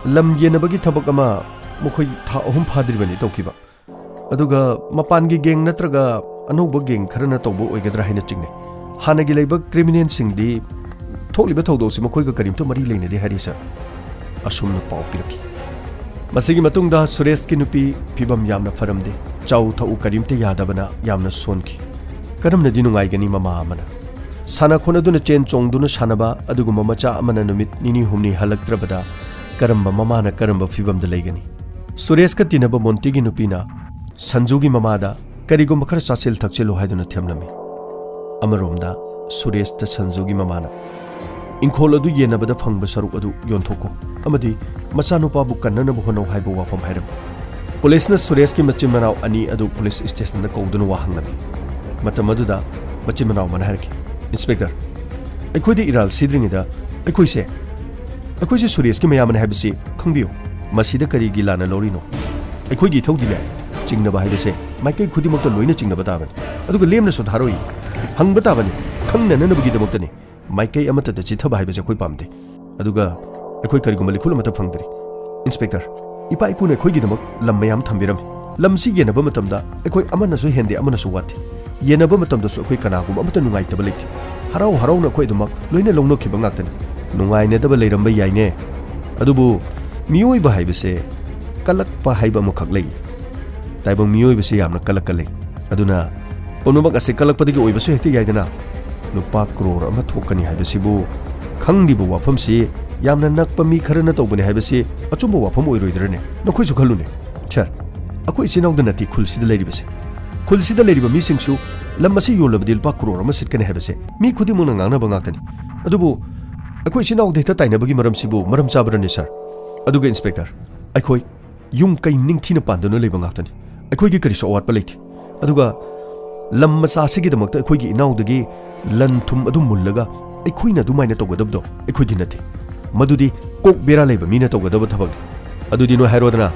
ꯂꯝ ꯌꯦꯟꯅꯕꯒꯤ ꯊꯕꯛ ꯑꯃ ꯃꯈꯣꯏ ꯊꯥ ꯑꯍꯨꯝ ꯐꯥꯗ꯭ꯔꯤꯕꯅꯤ ꯇꯧꯈꯤꯕ꯫ ꯑꯗꯨꯒ ꯃꯄꯥꯟꯒꯤ ꯒꯦꯡ ꯅꯠꯇ꯭ꯔꯒ ꯑꯅꯧꯕ ꯒꯦꯡ ꯈꯔꯅ ꯇꯧꯕ ꯑꯣꯏꯒꯗ꯭ꯔꯥ ꯍꯥꯏꯅ ꯆꯤꯡꯅꯩ꯫ ꯍꯥꯟꯅꯒꯤ ꯂꯩꯕ ꯀ꯭ꯔꯤꯃꯤꯅꯦꯜꯁꯤꯡꯗꯤ ꯊꯣꯛꯂꯤꯕ ꯊꯧꯗꯣꯛꯁꯤ ꯃꯈꯣꯏꯒ ꯀꯔꯤꯝꯇ ꯃꯔꯤ ꯂꯩꯅꯗꯦ ꯍꯥꯏꯔꯤ, ꯁꯥꯔ"꯫ ꯑꯁꯨꯝꯅ ꯄꯥꯎ ꯄꯤꯔꯛꯈꯤ꯫ ꯃꯁꯤꯒꯤ ꯃꯇꯨꯡꯗ ꯁꯨꯔꯦꯁꯀꯤ ꯅꯨꯄꯤ ꯐꯤꯕꯝ ꯌꯥꯝꯅ ꯐꯔꯝꯗꯦ꯫ ꯆꯥꯎ ꯊꯛꯎ ꯀꯔꯤꯝꯇ ꯌꯥꯗꯕꯅ ꯌꯥꯝꯅ ꯁꯣꯟꯈꯤ꯫ ꯀꯔꯝꯅꯗꯤ ꯅꯨꯡꯉꯥꯏꯒꯅꯤ ꯃꯃꯥ ꯑꯃꯅ? ꯁꯥꯟꯅ ꯈꯣꯠꯅꯗꯨꯅ, ꯆꯦꯟ ꯆꯣꯡꯗꯨꯅ ꯁꯥꯟꯅꯕ ꯑꯗꯨꯒꯨꯝꯕ ꯃꯆꯥ ꯑꯃꯅ ꯅꯨꯃꯤꯠ ꯅꯤꯅꯤ ꯍꯨꯝꯅꯤ ꯍꯜꯂꯛꯇ꯭ꯔꯕꯗ ꯀꯔꯝꯕ ꯃꯃꯥꯅ ꯀꯔꯝꯕ ꯐꯤꯕꯝꯗ ꯂꯩꯒꯅꯤ? ꯁꯨꯔꯦꯁꯀ ꯇꯤꯟꯅꯕ ꯃꯣꯟꯇꯤꯒꯤ ꯅꯨꯄꯤꯅ ꯁꯟꯖꯨꯒꯤ ꯃꯃꯥꯗ ꯀꯔꯤꯒꯨꯝꯕ ꯈꯔ ꯆꯥꯁꯤꯜ ꯊꯛꯆꯤꯜꯂꯨ ꯍꯥꯏꯗꯨꯅ ꯊꯦꯝꯂꯝꯃꯤ꯫ ꯑꯃꯔꯣꯝꯗ ꯁꯨꯔꯦꯁꯇ ꯁꯟꯖꯨꯒꯤ ꯃꯃꯥꯅ ꯏꯪꯈꯣꯜ ꯑꯗꯨ ꯌꯦꯟꯅꯕꯗ ꯐꯪꯕ ꯁꯔꯨꯛ ꯑꯗꯨ ꯌꯣꯟꯊꯣꯛꯈꯣ ꯑꯃꯗꯤ ꯃꯆꯥꯅꯨꯄꯥꯕꯨ ꯀꯟꯅꯅꯕ ꯍꯣꯠꯅꯧ ꯍꯥꯏꯕ ꯋꯥꯐꯝ ꯍꯥꯏꯔꯝꯃꯤ꯫ ꯄꯨꯂꯤꯁꯅ ꯁꯨꯔꯦꯁꯀꯤ ꯃꯆꯤꯟ ꯃꯅꯥꯎ ꯑꯅꯤ ꯑꯗꯨ ꯄꯨꯂꯤꯁ ꯁ꯭ꯇꯦꯁꯟꯗ ꯀꯧꯗꯨꯅ ꯋꯥ ꯍꯪꯂꯝꯃꯤ꯫ ꯃꯇꯝ ꯑꯗꯨꯗ ꯃꯆꯤꯟ ꯃꯅꯥꯎ ꯑꯃꯅ ꯍꯥꯏꯔꯛꯈꯤ, "ꯏꯟꯁꯄꯦꯛꯇꯔ, ꯑꯩꯈꯣꯏꯗ ꯏꯔꯥꯜ ꯁꯤꯗ꯭ꯔꯤꯉꯩꯗ ꯑꯩꯈꯣꯏꯁꯦ, ꯑꯩꯈꯣꯏꯁꯦ ꯁꯨꯔꯦꯁꯀꯤ ꯃꯌꯥꯝꯕꯅꯤ ꯍꯥꯏꯕꯁꯤ ꯈꯪꯕꯤꯌꯨ꯫ ꯃꯁꯤꯗ ꯀꯔꯤꯒꯤ ꯂꯥꯟꯅ ꯂꯧꯔꯤꯅꯣ? ꯑꯩꯈꯣꯏꯒꯤ ꯏꯊꯧꯗꯤꯅꯦ, ꯆꯤꯡꯅꯕ ꯍꯥꯏꯕꯁꯦ ꯃꯥꯏꯀꯩ ꯈꯨꯗꯤꯡꯃꯛꯇ ꯂꯣꯏꯅ ꯆꯤꯡꯅꯕ ꯇꯥꯕꯅꯤ꯫ ꯑꯗꯨꯒ ꯂꯦꯝꯅꯁꯨ ꯊꯥꯔꯣꯏ꯫ ꯍꯪꯕ ꯇꯥꯕꯅꯤ, ꯈꯪꯅꯅꯕꯒꯤꯗꯃꯛꯇꯅꯤ꯫ ꯃꯥꯏꯀꯩ ꯑꯃꯠꯇꯗ ꯆꯤꯊꯕ ꯍꯥꯏꯕꯁꯦ ꯑꯩꯈꯣꯏ ꯄꯥꯝꯗꯦ꯫ ꯑꯗꯨꯒ ꯑꯩꯈꯣꯏ ꯀꯔꯤꯒꯨꯝꯕ ꯂꯤꯈꯨꯜ ꯑꯃꯠꯇ ꯐꯪꯗ꯭ꯔꯤ꯫ ꯏꯟꯁꯄꯦꯛꯇꯔ, ꯏꯄꯥ ꯏꯄꯨꯅ ꯑꯩꯈꯣꯏꯒꯤꯗꯃꯛ ꯂꯝ ꯃꯌꯥꯝ ꯊꯝꯕꯤꯔꯝꯃꯤ꯫ ꯂꯝꯁꯤ ꯌꯦꯟꯅꯕ ꯃꯇꯝꯗ ꯑꯩꯈꯣꯏ ꯑꯃꯅꯁꯨ ꯍꯦꯟꯗꯦ, ꯑꯃꯅꯁꯨ ꯋꯥꯠꯇꯦ꯫ ꯌꯦꯟꯅꯕ ꯃꯇꯝꯗꯁꯨ ꯑꯩꯈꯣꯏ ꯀꯅꯥꯒꯨꯝꯕ ꯑꯃꯠꯇ ꯅꯨꯡꯉꯥꯏꯇꯕ ꯂꯩꯇꯦ꯫ ꯍꯔꯥꯎ ꯍꯔꯥꯎꯅ ꯑꯩꯈꯣꯏ ꯑꯗꯨꯃꯛ ꯂꯣꯏꯅ ꯂꯧꯅꯈꯤꯕ ꯉꯥꯛꯇꯅꯤ꯫ ꯅꯨꯡꯉꯥꯏꯅꯗꯕ ꯂꯩꯔꯝꯕ ꯌꯥꯏꯅꯦ, ꯑꯗꯨꯕꯨ ꯃꯤꯑꯣꯏꯕ ꯍꯥꯏꯕꯁꯦ ꯀꯜꯂꯛꯄ ꯍꯥꯏꯕ ꯑꯃꯈꯛ ꯂꯩ꯫ ꯇꯥꯏꯕꯪ ꯃꯤꯑꯣꯏꯕꯁꯤ ꯌꯥꯝꯅ ꯀꯜꯂꯛꯀꯜꯂꯤ꯫ ꯑꯗꯨꯅ ꯄꯨꯝꯅꯃꯛ ꯑꯁꯤ ꯀꯜꯂꯛꯄꯗꯒꯤ ꯑꯣꯏꯕꯁꯨ ꯍꯦꯛꯇ ꯌꯥꯏꯗꯅ꯫ ꯂꯨꯄꯥ ꯀ꯭ꯔꯣꯔ ꯑꯃ ꯊꯣꯛꯀꯅꯤ ꯍꯥꯏꯕꯁꯤꯕꯨ ꯈꯪꯂꯤꯕ ꯋꯥꯐꯝꯁꯤ ꯌꯥꯝꯅ ꯅꯛꯄ ꯃꯤ ꯈꯔꯅ ꯇꯧꯕꯅꯤ ꯍꯥꯏꯕꯁꯤ ꯑꯆꯨꯝꯕ ꯋꯥꯐꯝ ꯑꯣꯏꯔꯣꯏꯗ꯭ꯔꯅꯦ? ꯅꯈꯣꯏꯁꯨ ꯈꯜꯂꯨꯅꯦ꯫ ꯁꯥꯔ, ꯑꯩꯈꯣꯏ ꯏꯆꯤꯟ ꯏꯅꯥꯎꯗ ꯅꯠꯇꯦ ꯈꯨꯜꯁꯤꯗ ꯂꯩꯔꯤꯕꯁꯦ꯫ ꯈꯨꯜꯁꯤꯗ ꯂꯩꯔꯤꯕ ꯃꯤꯁꯤꯡꯁꯨ ꯂꯝ ꯑꯁꯤ ꯌꯣꯜꯂꯕꯗꯤ ꯂꯨꯄꯥ ꯀ꯭ꯔꯣꯔ ꯑꯃ ꯁꯤꯠꯀꯅꯤ ꯍꯥꯏꯕꯁꯦ ꯃꯤ ꯈꯨꯗꯤꯡꯃꯛꯅ ꯉꯥꯡꯅꯕ ꯉꯥꯛꯇꯅꯤ꯫ ꯑꯗꯨꯕꯨ ꯑꯩꯈꯣꯏ ꯏꯆꯤꯟ ꯏꯅꯥꯎꯗ ꯍꯦꯛꯇ ꯇꯥꯏꯅꯕꯒꯤ ꯃꯔꯝꯁꯤꯕꯨ ꯃꯔꯝ ꯆꯥꯕ꯭ꯔꯅꯦ, ꯁꯥꯔ? ꯑꯗꯨꯒ ꯏꯟꯁꯄꯦꯛꯇꯔ, ꯑꯩꯈꯣꯏ ꯌꯨꯝ ꯀꯩ ꯅꯤꯡꯊꯤꯅ ꯄꯥꯟꯗꯨꯅ ꯂꯩꯕ ꯉꯥꯛꯇꯅꯤ꯫ ꯑꯩꯈꯣꯏꯒꯤ ꯀꯔꯤꯁꯨ ꯑꯋꯥꯠꯄ ꯂꯩꯇꯦ꯫ ꯑꯗꯨꯒ ꯂꯝ ꯃꯆꯥ ꯑꯁꯤꯒꯤꯗꯃꯛꯇ ꯑꯩꯈꯣꯏꯒꯤ ꯏꯅꯥꯎꯗꯒꯤ ꯂꯟ ꯊꯨꯝ ꯑꯗꯨ ꯃꯨꯜꯂꯒ ꯑꯩꯈꯣꯏꯅ ꯑꯗꯨꯃꯥꯏꯅ ꯇꯧꯒꯗꯕꯗꯣ ꯑꯩꯈꯣꯏꯗꯤ ꯅꯠꯇꯦ꯫ ꯃꯗꯨꯗꯤ ꯀꯣꯛ ꯕꯦꯔꯥ ꯂꯩꯕ ꯃꯤꯅ ꯇꯧꯒꯗꯕ ꯊꯕꯛꯅꯤ꯫ ꯑꯗꯨꯗꯤ ꯅꯣꯏ ꯍꯥꯏꯔꯣꯗꯅ,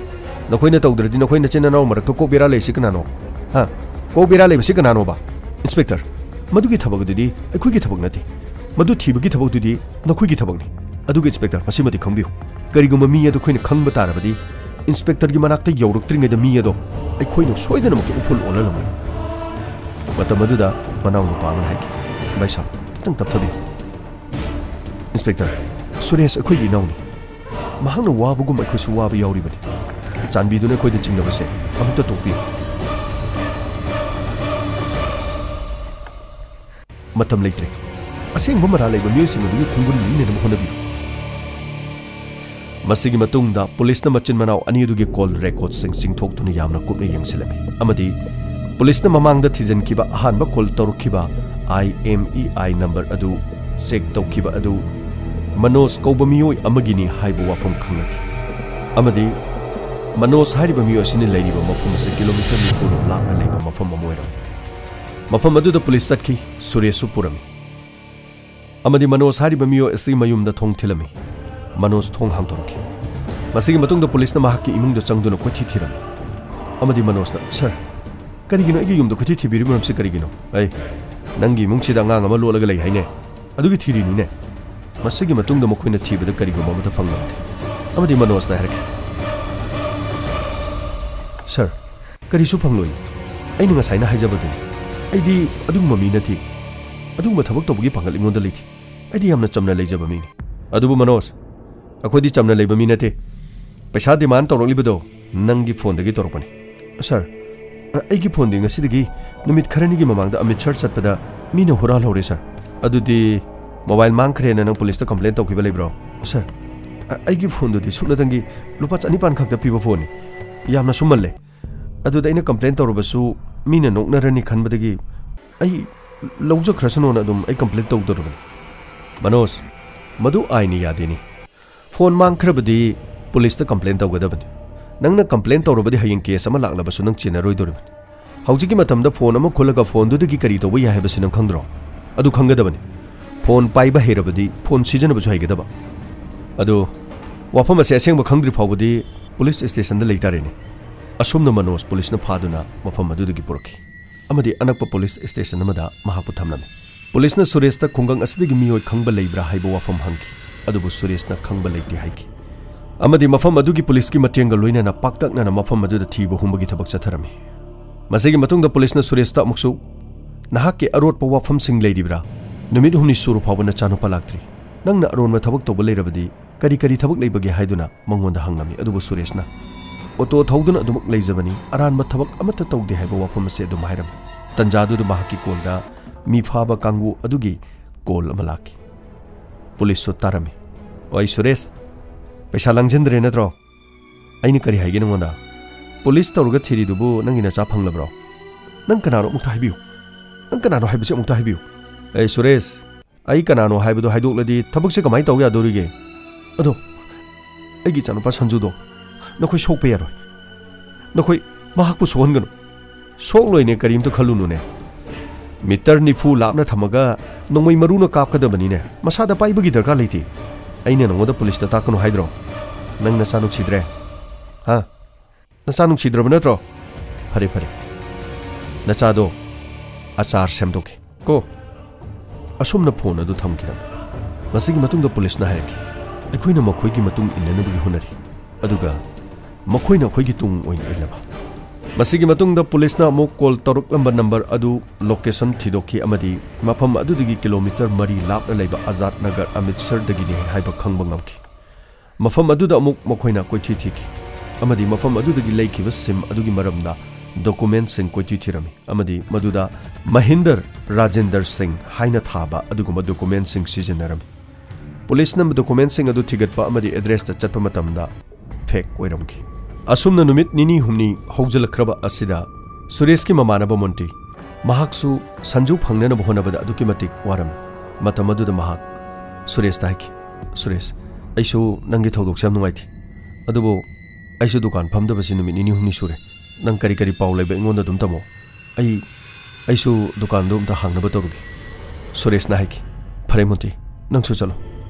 ꯅꯈꯣꯏꯅ ꯇꯧꯗ꯭ꯔꯗꯤ ꯅꯈꯣꯏ ꯅꯆꯤꯟ ꯅꯅꯥꯎ ꯃꯔꯛꯇ ꯀꯣꯛ ꯕꯦꯔꯥ ꯂꯩꯔꯤꯁꯤ ꯀꯅꯥꯅꯣ? ꯍꯥ? ꯀꯣꯛ ꯕꯦꯔꯥ ꯂꯩꯕꯁꯤ ꯀꯅꯥꯅꯣꯕ? ꯏꯟꯁꯄꯦꯛꯇꯔ, ꯃꯗꯨꯒꯤ ꯊꯕꯛ ꯑꯗꯨꯗꯤ ꯑꯩꯈꯣꯏꯒꯤ ꯊꯕꯛ ꯅꯠꯇꯦ꯫ ꯃꯗꯨ ꯊꯤꯕꯒꯤ ꯊꯕꯛꯇꯨꯗꯤ ꯅꯈꯣꯏꯒꯤ ꯊꯕꯛꯅꯤ꯫ ꯑꯗꯨꯒ ꯏꯟꯁꯄꯦꯛꯇꯔ, ꯃꯁꯤꯃꯗꯤ ꯈꯪꯕꯤꯌꯨ, ꯀꯔꯤꯒꯨꯝꯕ ꯃꯤ ꯑꯗꯨ ꯑꯩꯈꯣꯏꯅ ꯈꯪꯕ ꯇꯥꯔꯕꯗꯤ ꯏꯟꯁꯄꯦꯛꯇꯔꯒꯤ ꯃꯅꯥꯛꯇ ꯌꯧꯔꯛꯇ꯭ꯔꯤꯉꯩꯗ ꯃꯤ ꯑꯗꯣ ꯑꯩꯈꯣꯏꯅ ꯁꯣꯏꯗꯅꯃꯛꯀꯤ ꯎꯐꯨꯜ ꯑꯣꯜꯍꯜꯂꯝꯒꯅꯤ꯫ ꯃꯇꯝ ꯑꯗꯨꯗ ꯃꯅꯥꯎꯅꯨꯄꯥ ꯑꯃꯅ ꯍꯥꯏꯈꯤ, "ꯚꯥꯏ ꯁꯥꯕ, ꯈꯤꯇꯪ ꯇꯞꯊꯕꯤꯌꯨ꯫ ꯏꯟꯁꯄꯦꯛꯇꯔ, ꯁꯨꯔꯦꯁ ꯑꯩꯈꯣꯏꯒꯤ ꯏꯅꯥꯎꯅꯤ꯫ ꯃꯍꯥꯛꯅ ꯋꯥꯕꯒꯨꯝ ꯑꯩꯈꯣꯏꯁꯨ ꯋꯥꯕ ꯌꯥꯎꯔꯤꯕꯅꯤ꯫ ꯆꯥꯟꯕꯤꯗꯨꯅ ꯑꯩꯈꯣꯏꯗ ꯆꯤꯡꯅꯕꯁꯦ ꯑꯃꯨꯛꯇ ꯇꯣꯛꯄꯤꯌꯨ"꯫ ꯃꯇꯝ ꯂꯩꯇ꯭ꯔꯦ꯫ ꯑꯁꯦꯡꯕ ꯃꯔꯥꯜ ꯂꯩꯕ ꯃꯤꯑꯣꯏꯁꯤꯡ ꯑꯗꯨꯒꯤ ꯈꯣꯡꯒꯨꯟ ꯂꯤꯅꯅꯕ ꯍꯣꯠꯅꯕꯤꯌꯨ꯫ ꯃꯁꯤꯒꯤ ꯃꯇꯨꯡꯗ ꯄꯨꯂꯤꯁꯅ ꯃꯆꯤꯟ ꯃꯅꯥꯎ ꯑꯅꯤ ꯑꯗꯨꯒꯤ ꯀꯣꯜ ꯔꯦꯀꯣꯔꯗꯁꯤꯡ ꯆꯤꯡꯊꯣꯛꯇꯨꯅ ꯌꯥꯝꯅ ꯀꯨꯞꯅ ꯌꯦꯡꯁꯤꯜꯂꯝꯃꯤ ꯑꯃꯗꯤ ꯄꯨꯂꯤꯁꯅ ꯃꯃꯥꯡꯗ ꯊꯤꯖꯤꯟꯈꯤꯕ ꯑꯍꯥꯟꯕ ꯀꯣꯜ ꯇꯧꯔꯛꯈꯤꯕ IMEI ꯅꯝꯕꯔ ꯑꯗꯨ ꯆꯦꯛ ꯇꯧꯈꯤꯕ ꯑꯗꯨ ꯃꯅꯣꯖ ꯀꯧꯕ ꯃꯤꯑꯣꯏ ꯑꯃꯒꯤꯅꯤ ꯍꯥꯏꯕ ꯋꯥꯐꯝ ꯈꯪꯂꯛꯈꯤ꯫ ꯑꯃꯗꯤ ꯃꯅꯣꯖ ꯍꯥꯏꯔꯤꯕ ꯃꯤꯑꯣꯏ ꯑꯁꯤꯅ ꯂꯩꯔꯤꯕ ꯃꯐꯝ ꯑꯁꯤ ꯀꯤꯂꯣꯃꯤꯇꯔ ꯅꯤꯐꯨ ꯔꯣꯝ ꯂꯥꯞꯅ ꯂꯩꯕ ꯃꯐꯝ ꯑꯃ ꯑꯣꯏꯔꯝꯃꯤ꯫ ꯃꯐꯝ ꯑꯗꯨꯗ ꯄꯨꯂꯤꯁ ꯆꯠꯈꯤ, ꯁꯨꯔꯦꯁꯁꯨ ꯄꯨꯔꯝꯃꯤ꯫ ꯑꯃꯗꯤ ꯃꯅꯣꯖ ꯍꯥꯏꯔꯤꯕ ꯃꯤꯑꯣꯏ ꯑꯁꯤ ꯃꯌꯨꯝꯗ ꯊꯣꯡ ꯊꯤꯜꯂꯝꯃꯤ꯫ ꯃꯅꯣꯖ ꯊꯣꯡ ꯍꯥꯡꯗꯣꯔꯛꯈꯤ꯫ ꯃꯁꯤꯒꯤ ꯃꯇꯨꯡꯗ ꯄꯨꯂꯤꯁꯅ ꯃꯍꯥꯛꯀꯤ ꯏꯃꯨꯡꯗ ꯆꯪꯗꯨꯅ ꯀꯣꯏꯊꯤ ꯊꯤꯔꯝꯃꯤ꯫ ꯑꯃꯗꯤ ꯃꯅꯣꯖꯅ, "ꯁꯔ, ꯀꯔꯤꯒꯤꯅꯣ ꯑꯩꯒꯤ ꯌꯨꯝꯗ ꯀꯣꯏꯊꯤ ꯊꯤꯕꯤꯔꯤꯕ ꯃꯔꯝꯁꯤ ꯀꯔꯤꯒꯤꯅꯣ? ꯑꯩ, ꯅꯪꯒꯤ ꯏꯃꯨꯡꯁꯤꯗ ꯑꯉꯥꯡ ꯑꯃ ꯂꯣꯠꯂꯒ ꯂꯩ ꯍꯥꯏꯅꯦ꯫ ꯑꯗꯨꯒꯤ ꯊꯤꯔꯤꯅꯤꯅꯦ꯫ ꯃꯁꯤꯒꯤ ꯃꯇꯨꯡꯗ ꯃꯈꯣꯏꯅ ꯊꯤꯕꯗ ꯀꯔꯤꯒꯨꯝꯕ ꯑꯃꯠꯇ ꯐꯪꯂꯝꯗꯦ꯫" ꯑꯃꯗꯤ ꯃꯅꯣꯖꯅ ꯍꯥꯏꯔꯛꯈꯤ, "ꯁꯔ, ꯀꯔꯤꯁꯨ ꯐꯪꯂꯣꯏ꯫ ꯑꯩꯅ ꯉꯁꯥꯏꯅ ꯍꯥꯏꯖꯕꯗꯨꯅꯤ꯫ ꯑꯩꯗꯤ ꯑꯗꯨꯒꯨꯝꯕ ꯃꯤ ꯅꯠꯇꯦ꯫ ꯑꯗꯨꯒꯨꯝꯕ ꯊꯕꯛ ꯇꯧꯕꯒꯤ ꯄꯥꯡꯒꯜ ꯑꯩꯉꯣꯟꯗ ꯂꯩꯇꯦ꯫ ꯑꯩꯗꯤ ꯌꯥꯝꯅ ꯆꯝꯅ ꯂꯩꯖꯕ ꯃꯤꯅꯤ꯫" "ꯑꯗꯨꯕꯨ ꯃꯅꯣꯖ, ꯑꯩꯈꯣꯏꯗꯤ ꯆꯝꯅ ꯂꯩꯕ ꯃꯤ ꯅꯠꯇꯦ꯫ ꯄꯩꯁꯥ ꯗꯤꯃꯥꯟ ꯇꯧꯔꯛꯂꯤꯕꯗꯣ ꯅꯪꯒꯤ ꯐꯣꯟꯗꯒꯤ ꯇꯧꯔꯛꯄꯅꯤ꯫" "ꯁꯔ, ꯑ-, ꯑꯩꯒꯤ ꯐꯣꯟꯗꯤ ꯉꯁꯤꯗꯒꯤ ꯅꯨꯃꯤꯠ ꯈꯔꯅꯤꯒꯤ ꯃꯃꯥꯡꯗ ꯑꯃ꯭ꯔꯤꯠꯁꯔ ꯆꯠꯄꯗ ꯃꯤꯅ ꯍꯨꯔꯥꯜꯍꯧꯔꯦ, ꯁꯔ꯫" "ꯑꯗꯨꯗꯤ ꯃꯣꯕꯥꯏꯜ ꯃꯥꯡꯈ꯭ꯔꯦꯅ ꯅꯪ ꯄꯨꯂꯤꯁꯇ ꯀꯝꯄ꯭ꯂꯦꯟ ꯇꯧꯈꯤꯕ ꯂꯩꯕ꯭ꯔꯣ?" "ꯁꯔ, ꯑ-, ꯑꯩꯒꯤ ꯐꯣꯟꯗꯨꯗꯤ ꯁꯨꯞꯅꯇꯪꯒꯤ ꯂꯨꯄꯥ ꯆꯅꯤꯄꯥꯟ ꯈꯛꯇ ꯄꯤꯕ ꯐꯣꯟꯅꯤ꯫ ꯌꯥꯝꯅ ꯁꯨꯝꯃꯜꯂꯦ꯫ ꯑꯗꯨꯗ ꯑꯩꯅ ꯀꯝꯄ꯭ꯂꯦꯟ ꯇꯧꯔꯕꯁꯨ ꯃꯤꯅ ꯅꯣꯛꯅꯔꯅꯤ ꯈꯟꯕꯗꯒꯤ ꯑꯩ ꯂꯧꯖꯈ꯭ꯔꯁꯅꯨꯅ ꯑꯗꯨꯝ ꯑꯩ ꯀꯝꯄ꯭ꯂꯦꯟ ꯇꯧꯗꯧꯔꯕꯅꯤ꯫" "ꯃꯅꯣꯖ, ꯃꯗꯨ ꯑꯥꯏꯟꯅ ꯌꯥꯗꯦꯅꯦ꯫ ꯐꯣꯟ ꯃꯥꯡꯈ꯭ꯔꯕꯗꯤ ꯄꯨꯂꯤꯁꯇ ꯀꯝꯄ꯭ꯂꯦꯟ ꯇꯧꯒꯗꯕꯅꯤ꯫ ꯅꯪꯅ ꯀꯝꯄ꯭ꯂꯦꯟ ꯇꯧꯔꯕꯗꯤ ꯍꯌꯦꯡ ꯀꯦꯁ ꯑꯃ ꯂꯥꯛꯂꯕꯁꯨ ꯅꯪ ꯆꯦꯟꯅꯔꯣꯏꯗꯧꯔꯤꯕꯅꯤ꯫ ꯍꯧꯖꯤꯛꯀꯤ ꯃꯇꯝꯗ ꯐꯣꯟ ꯑꯃ ꯈꯨꯜꯂꯒ ꯐꯣꯟꯗꯨꯗꯒꯤ ꯀꯔꯤ ꯇꯧꯕ ꯌꯥꯏ ꯍꯥꯏꯕꯁꯤ ꯅꯪ ꯈꯪꯗ꯭ꯔꯣ? ꯑꯗꯨ ꯈꯪꯒꯗꯕꯅꯤ꯫ ꯐꯣꯟ ꯄꯥꯏꯕ ꯍꯩꯔꯕꯗꯤ ꯐꯣꯟ ꯁꯤꯖꯤꯟꯅꯕꯁꯨ ꯍꯩꯒꯗꯕ꯫ ꯑꯗꯨ ꯋꯥꯐꯝ ꯑꯁꯤ ꯑꯁꯦꯡꯕ ꯈꯪꯗ꯭ꯔꯤ ꯐꯥꯎꯕꯗꯤ ꯄꯨꯂꯤꯁ ꯁ꯭ꯇꯦꯁꯟꯗ ꯂꯩꯇꯥꯔꯦꯅꯦ꯫" ꯑꯁꯨꯝꯅ ꯃꯅꯣꯖ ꯄꯨꯂꯤꯁꯅ ꯐꯥꯗꯨꯅ ꯃꯐꯝ ꯑꯗꯨꯗꯒꯤ ꯄꯨꯔꯛꯈꯤ ꯑꯃꯗꯤ ꯑꯅꯛꯄ ꯄꯨꯂꯤꯁ ꯁ꯭ꯇꯦꯁꯟ ꯑꯃꯗ ꯃꯍꯥꯛꯄꯨ ꯊꯝꯂꯝꯃꯤ꯫ ꯄꯨꯂꯤꯁꯅ ꯁꯨꯔꯦꯁꯇ ꯈꯨꯡꯒꯪ ꯑꯁꯤꯗꯒꯤ ꯃꯤꯑꯣꯏ ꯈꯪꯕ ꯂꯩꯕ꯭ꯔꯥ ꯍꯥꯏꯕ ꯋꯥꯐꯝ ꯍꯪꯈꯤ, ꯑꯗꯨꯕꯨ ꯁꯨꯔꯦꯁꯅ ꯈꯪꯕ ꯂꯩꯇꯦ ꯍꯥꯏꯈꯤ꯫ ꯑꯃꯗꯤ ꯃꯐꯝ ꯑꯗꯨꯒꯤ ꯄꯨꯂꯤꯁꯀꯤ ꯃꯇꯦꯡꯒ ꯂꯣꯏꯅꯅ ꯄꯥꯛꯇꯛꯅꯅ ꯃꯐꯝ ꯑꯗꯨꯗ ꯊꯤꯕ ꯍꯨꯝꯕꯒꯤ ꯊꯕꯛ ꯆꯠꯊꯔꯝꯃꯤ꯫ ꯃꯁꯤꯒꯤ ꯃꯇꯨꯡꯗ ꯄꯨꯂꯤꯁꯅ ꯁꯨꯔꯦꯁꯇ ꯑꯃꯨꯛꯁꯨ, "ꯅꯍꯥꯛꯀꯤ ꯑꯔꯣꯠꯄ ꯋꯥꯐꯝꯁꯤꯡ ꯂꯩꯔꯤꯕ꯭ꯔꯥ? ꯅꯨꯃꯤꯠ ꯍꯨꯝꯅꯤ ꯁꯨꯔ ꯐꯥꯎꯕ ꯅꯆꯥꯅꯨꯄꯥ ꯂꯥꯛꯇ꯭ꯔꯤ꯫ ꯅꯪꯅ ꯑꯔꯣꯟꯕ ꯊꯕꯛ ꯇꯧꯕ ꯂꯩꯔꯕꯗꯤ ꯀꯔꯤ ꯀꯔꯤ ꯊꯕꯛ ꯂꯩꯕꯒꯦ?" ꯍꯥꯏꯗꯨꯅ ꯃꯉꯣꯟꯗ ꯍꯪꯂꯝꯃꯤ꯫ ꯑꯗꯨꯕꯨ ꯁꯨꯔꯦꯁꯅ, "ꯑꯣꯇꯣ ꯊꯧꯗꯨꯅ ꯑꯗꯨꯃꯛ ꯂꯩꯖꯕꯅꯤ, ꯑꯔꯥꯟꯕ ꯊꯕꯛ ꯑꯃꯠꯇ ꯇꯧꯗꯦ" ꯍꯥꯏꯕ ꯋꯥꯐꯝ ꯑꯁꯤ ꯑꯗꯨꯝ ꯍꯥꯏꯔꯝꯃꯤ꯫ ꯇꯟꯖꯥꯗꯨꯗ ꯃꯍꯥꯛꯀꯤ ꯀꯣꯜꯗ ꯃꯤ ꯐꯥꯕ ꯀꯥꯡꯕꯨ ꯑꯗꯨꯒꯤ ꯀꯣꯜ ꯑꯃ ꯂꯥꯛꯈꯤ꯫ ꯄꯨꯂꯤꯁꯁꯨ ꯇꯥꯔꯝꯃꯤ꯫ "ꯑꯣꯏ ꯁꯨꯔꯦꯁ, ꯄꯩꯁꯥ ꯂꯥꯡꯁꯤꯟꯗ꯭ꯔꯦ ꯅꯠꯇ꯭ꯔꯣ? ꯑꯩꯅ ꯀꯔꯤ ꯍꯥꯏꯒꯦ ꯅꯉꯣꯟꯗ? ꯄꯨꯂꯤꯁ ꯇꯧꯔꯒ ꯊꯤꯔꯤꯗꯨꯕꯨ ꯅꯪꯒꯤ ꯅꯆꯥ ꯐꯪꯂꯕ꯭ꯔꯣ? ꯅꯪ ꯀꯅꯥꯅꯣ ꯑꯃꯨꯛꯇ ꯍꯥꯏꯕꯤꯌꯨ꯫ ꯅꯪ ꯀꯅꯥꯅꯣ ꯍꯥꯏꯕꯁꯤ ꯑꯃꯨꯛꯇ ꯍꯥꯏꯕꯤꯌꯨ꯫ ꯑꯦ ꯁꯨꯔꯦꯁ, ꯑꯩ ꯀꯅꯥꯅꯣ ꯍꯥꯏꯕꯗꯨ ꯍꯥꯏꯗꯣꯛꯂꯗꯤ ꯊꯕꯛꯁꯦ ꯀꯃꯥꯏꯅ ꯇꯧ ꯌꯥꯗꯣꯔꯤꯒꯦ? ꯑꯗꯣ ꯑꯩꯒꯤ ꯏꯆꯥꯅꯨꯄꯥ ꯁꯟꯖꯨꯗꯣ ꯅꯈꯣꯏ ꯁꯣꯛꯄ ꯌꯥꯔꯣꯏ꯫ ꯅꯈꯣꯏ ꯃꯍꯥꯛꯄꯨ ꯁꯣꯛꯍꯟꯒꯅꯨ꯫" "ꯁꯣꯛꯂꯣꯏꯅꯦ, ꯀꯔꯤꯝꯇ ꯈꯜꯂꯨꯅꯨꯅꯦ꯫ ꯃꯤꯇꯔ ꯅꯤꯐꯨ ꯂꯥꯞꯅ ꯊꯝꯃꯒ ꯅꯣꯡꯃꯩ ꯃꯔꯨꯅ ꯀꯥꯞꯀꯗꯕꯅꯤꯅꯦ꯫ ꯃꯁꯥꯗ ꯄꯥꯏꯕꯒꯤ ꯗꯔꯀꯥꯔ ꯂꯩꯇꯦ꯫ ꯑꯩꯅ ꯅꯉꯣꯟꯗ ꯄꯨꯂꯤꯁꯇ ꯇꯥꯛꯀꯅꯨ ꯍꯥꯏꯗ꯭ꯔꯣ? ꯅꯪ ꯅꯆꯥ ꯅꯨꯡꯁꯤꯗ꯭ꯔꯦ? ꯍꯥ? ꯅꯆꯥ ꯅꯨꯡꯁꯤꯗ꯭ꯔꯕ ꯅꯠꯇ꯭ꯔꯣ? ꯐꯔꯦ, ꯐꯔꯦ꯫ ꯅꯆꯥꯗꯣ ꯑꯆꯥꯔ ꯁꯦꯝꯗꯣꯛꯀꯦ ꯀꯣ꯫" ꯑꯁꯨꯝꯅ ꯐꯣꯟ ꯑꯗꯨ ꯊꯝꯈꯤꯔꯝꯃꯤ꯫ ꯃꯁꯤꯒꯤ ꯃꯇꯨꯡꯗ ꯄꯨꯂꯤꯁꯅ ꯍꯥꯏꯔꯛꯈꯤ, "ꯑꯩꯈꯣꯏꯅ ꯃꯈꯣꯏꯒꯤ ꯃꯇꯨꯡ ꯏꯟꯅꯅꯕꯒꯤ ꯍꯣꯠꯅꯔꯤ, ꯑꯗꯨꯒ ꯃꯈꯣꯏꯅ ꯑꯩꯈꯣꯏꯒꯤ ꯇꯨꯡ ꯑꯣꯏꯅ ꯏꯜꯂꯕ꯫" ꯃꯁꯤꯒꯤ ꯃꯇꯨꯡꯗ ꯄꯨꯂꯤꯁꯅ ꯑꯃꯨꯛ ꯀꯣꯜ ꯇꯧꯔꯛꯂꯝꯕ ꯅꯝꯕꯔ ꯑꯗꯨ ꯂꯣꯀꯦꯁꯟ ꯊꯤꯗꯣꯛꯈꯤ ꯑꯃꯗꯤ ꯃꯐꯝ ꯑꯗꯨꯗꯒꯤ ꯀꯤꯂꯣꯃꯤꯇꯔ ꯃꯔꯤ ꯂꯥꯞꯅ ꯂꯩꯕ ꯑꯖꯥꯗ ꯅꯒꯔ ꯑꯃ꯭ꯔꯤꯠꯁꯔꯗꯒꯤꯅꯤ ꯍꯥꯏꯕ ꯈꯪꯕ ꯉꯝꯈꯤ꯫ ꯃꯐꯝ ꯑꯗꯨꯗ ꯑꯃꯨꯛ ꯃꯈꯣꯏꯅ ꯀꯣꯏꯊꯤ ꯊꯤꯈꯤ ꯑꯃꯗꯤ ꯃꯐꯝ ꯑꯗꯨꯗꯒꯤ ꯂꯩꯈꯤꯕ ꯁꯤꯝ ꯑꯗꯨꯒꯤ ꯃꯔꯝꯗ ꯗꯣꯀꯨꯃꯦꯟꯠꯁꯤꯡ ꯀꯣꯏꯊꯤ ꯊꯤꯔꯝꯃꯤ ꯑꯃꯗꯤ ꯃꯗꯨꯗ ꯃꯍꯤꯟꯗꯔ ꯔꯥꯖꯦꯟꯗꯔ ꯁꯤꯡ ꯍꯥꯏꯅ ꯊꯥꯕ ꯑꯗꯨꯒꯨꯝꯕ ꯗꯣꯀꯨꯃꯦꯟꯠꯁꯤꯡ ꯁꯤꯖꯤꯟꯅꯔꯝꯃꯤ꯫ ꯄꯨꯂꯤꯁꯅ ꯗꯣꯀꯨꯃꯦꯟꯠꯁꯤꯡ ꯑꯗꯨ ꯊꯤꯒꯠꯄ ꯑꯃꯗꯤ ꯑꯦꯗ꯭ꯔꯦꯁꯇ ꯆꯠꯄ ꯃꯇꯝꯗ ꯐꯦꯛ ꯑꯣꯏꯔꯝꯈꯤ꯫ ꯑꯁꯨꯝꯅ ꯅꯨꯃꯤꯠ ꯅꯤꯅꯤ ꯍꯨꯝꯅꯤ ꯍꯧꯖꯤꯜꯂꯛꯈ꯭ꯔꯕ ꯑꯁꯤꯗ ꯁꯨꯔꯦꯁꯀꯤ ꯃꯃꯥꯟꯅꯕ ꯃꯣꯟꯇꯤ, ꯃꯍꯥꯛꯁꯨ ꯁꯟꯖꯨ ꯐꯪꯅꯅꯕ ꯍꯣꯠꯅꯕꯗ ꯑꯗꯨꯛꯀꯤ ꯃꯇꯤꯛ ꯋꯥꯔꯝꯃꯤ꯫ ꯃꯇꯝ ꯑꯗꯨꯗ ꯃꯍꯥꯛ ꯁꯨꯔꯦꯁꯇ ꯍꯥꯏꯈꯤ, "ꯁꯨꯔꯦꯁ, ꯑꯩꯁꯨ ꯅꯪꯒꯤ ꯊꯧꯗꯣꯛꯁꯦ ꯌꯥꯝ ꯅꯨꯡꯉꯥꯏꯇꯦ꯫ ꯑꯗꯨꯕꯨ ꯑꯩꯁꯨ ꯗꯨꯀꯥꯟ ꯐꯝꯗꯕꯁꯤ ꯅꯨꯃꯤꯠ ꯅꯤꯅꯤ ꯍꯨꯝꯅꯤ ꯁꯨꯔꯦ꯫ ꯅꯪ ꯀꯔꯤ ꯀꯔꯤ ꯄꯥꯎ ꯂꯩꯕ ꯑꯩꯉꯣꯟꯗ ꯑꯗꯨꯝ ꯇꯝꯃꯣ꯫ ꯑꯩ, ꯑꯩꯁꯨ ꯗꯨꯀꯥꯟꯗꯨ ꯑꯝꯇ ꯍꯥꯡꯅꯕ ꯇꯧꯔꯨꯒꯦ꯫" ꯁꯨꯔꯦꯁꯅ ꯍꯥꯏꯈꯤ, "ꯐꯔꯦ ꯃꯣꯟꯇꯤ, ꯅꯪꯁꯨ ꯆꯠꯂꯣ꯫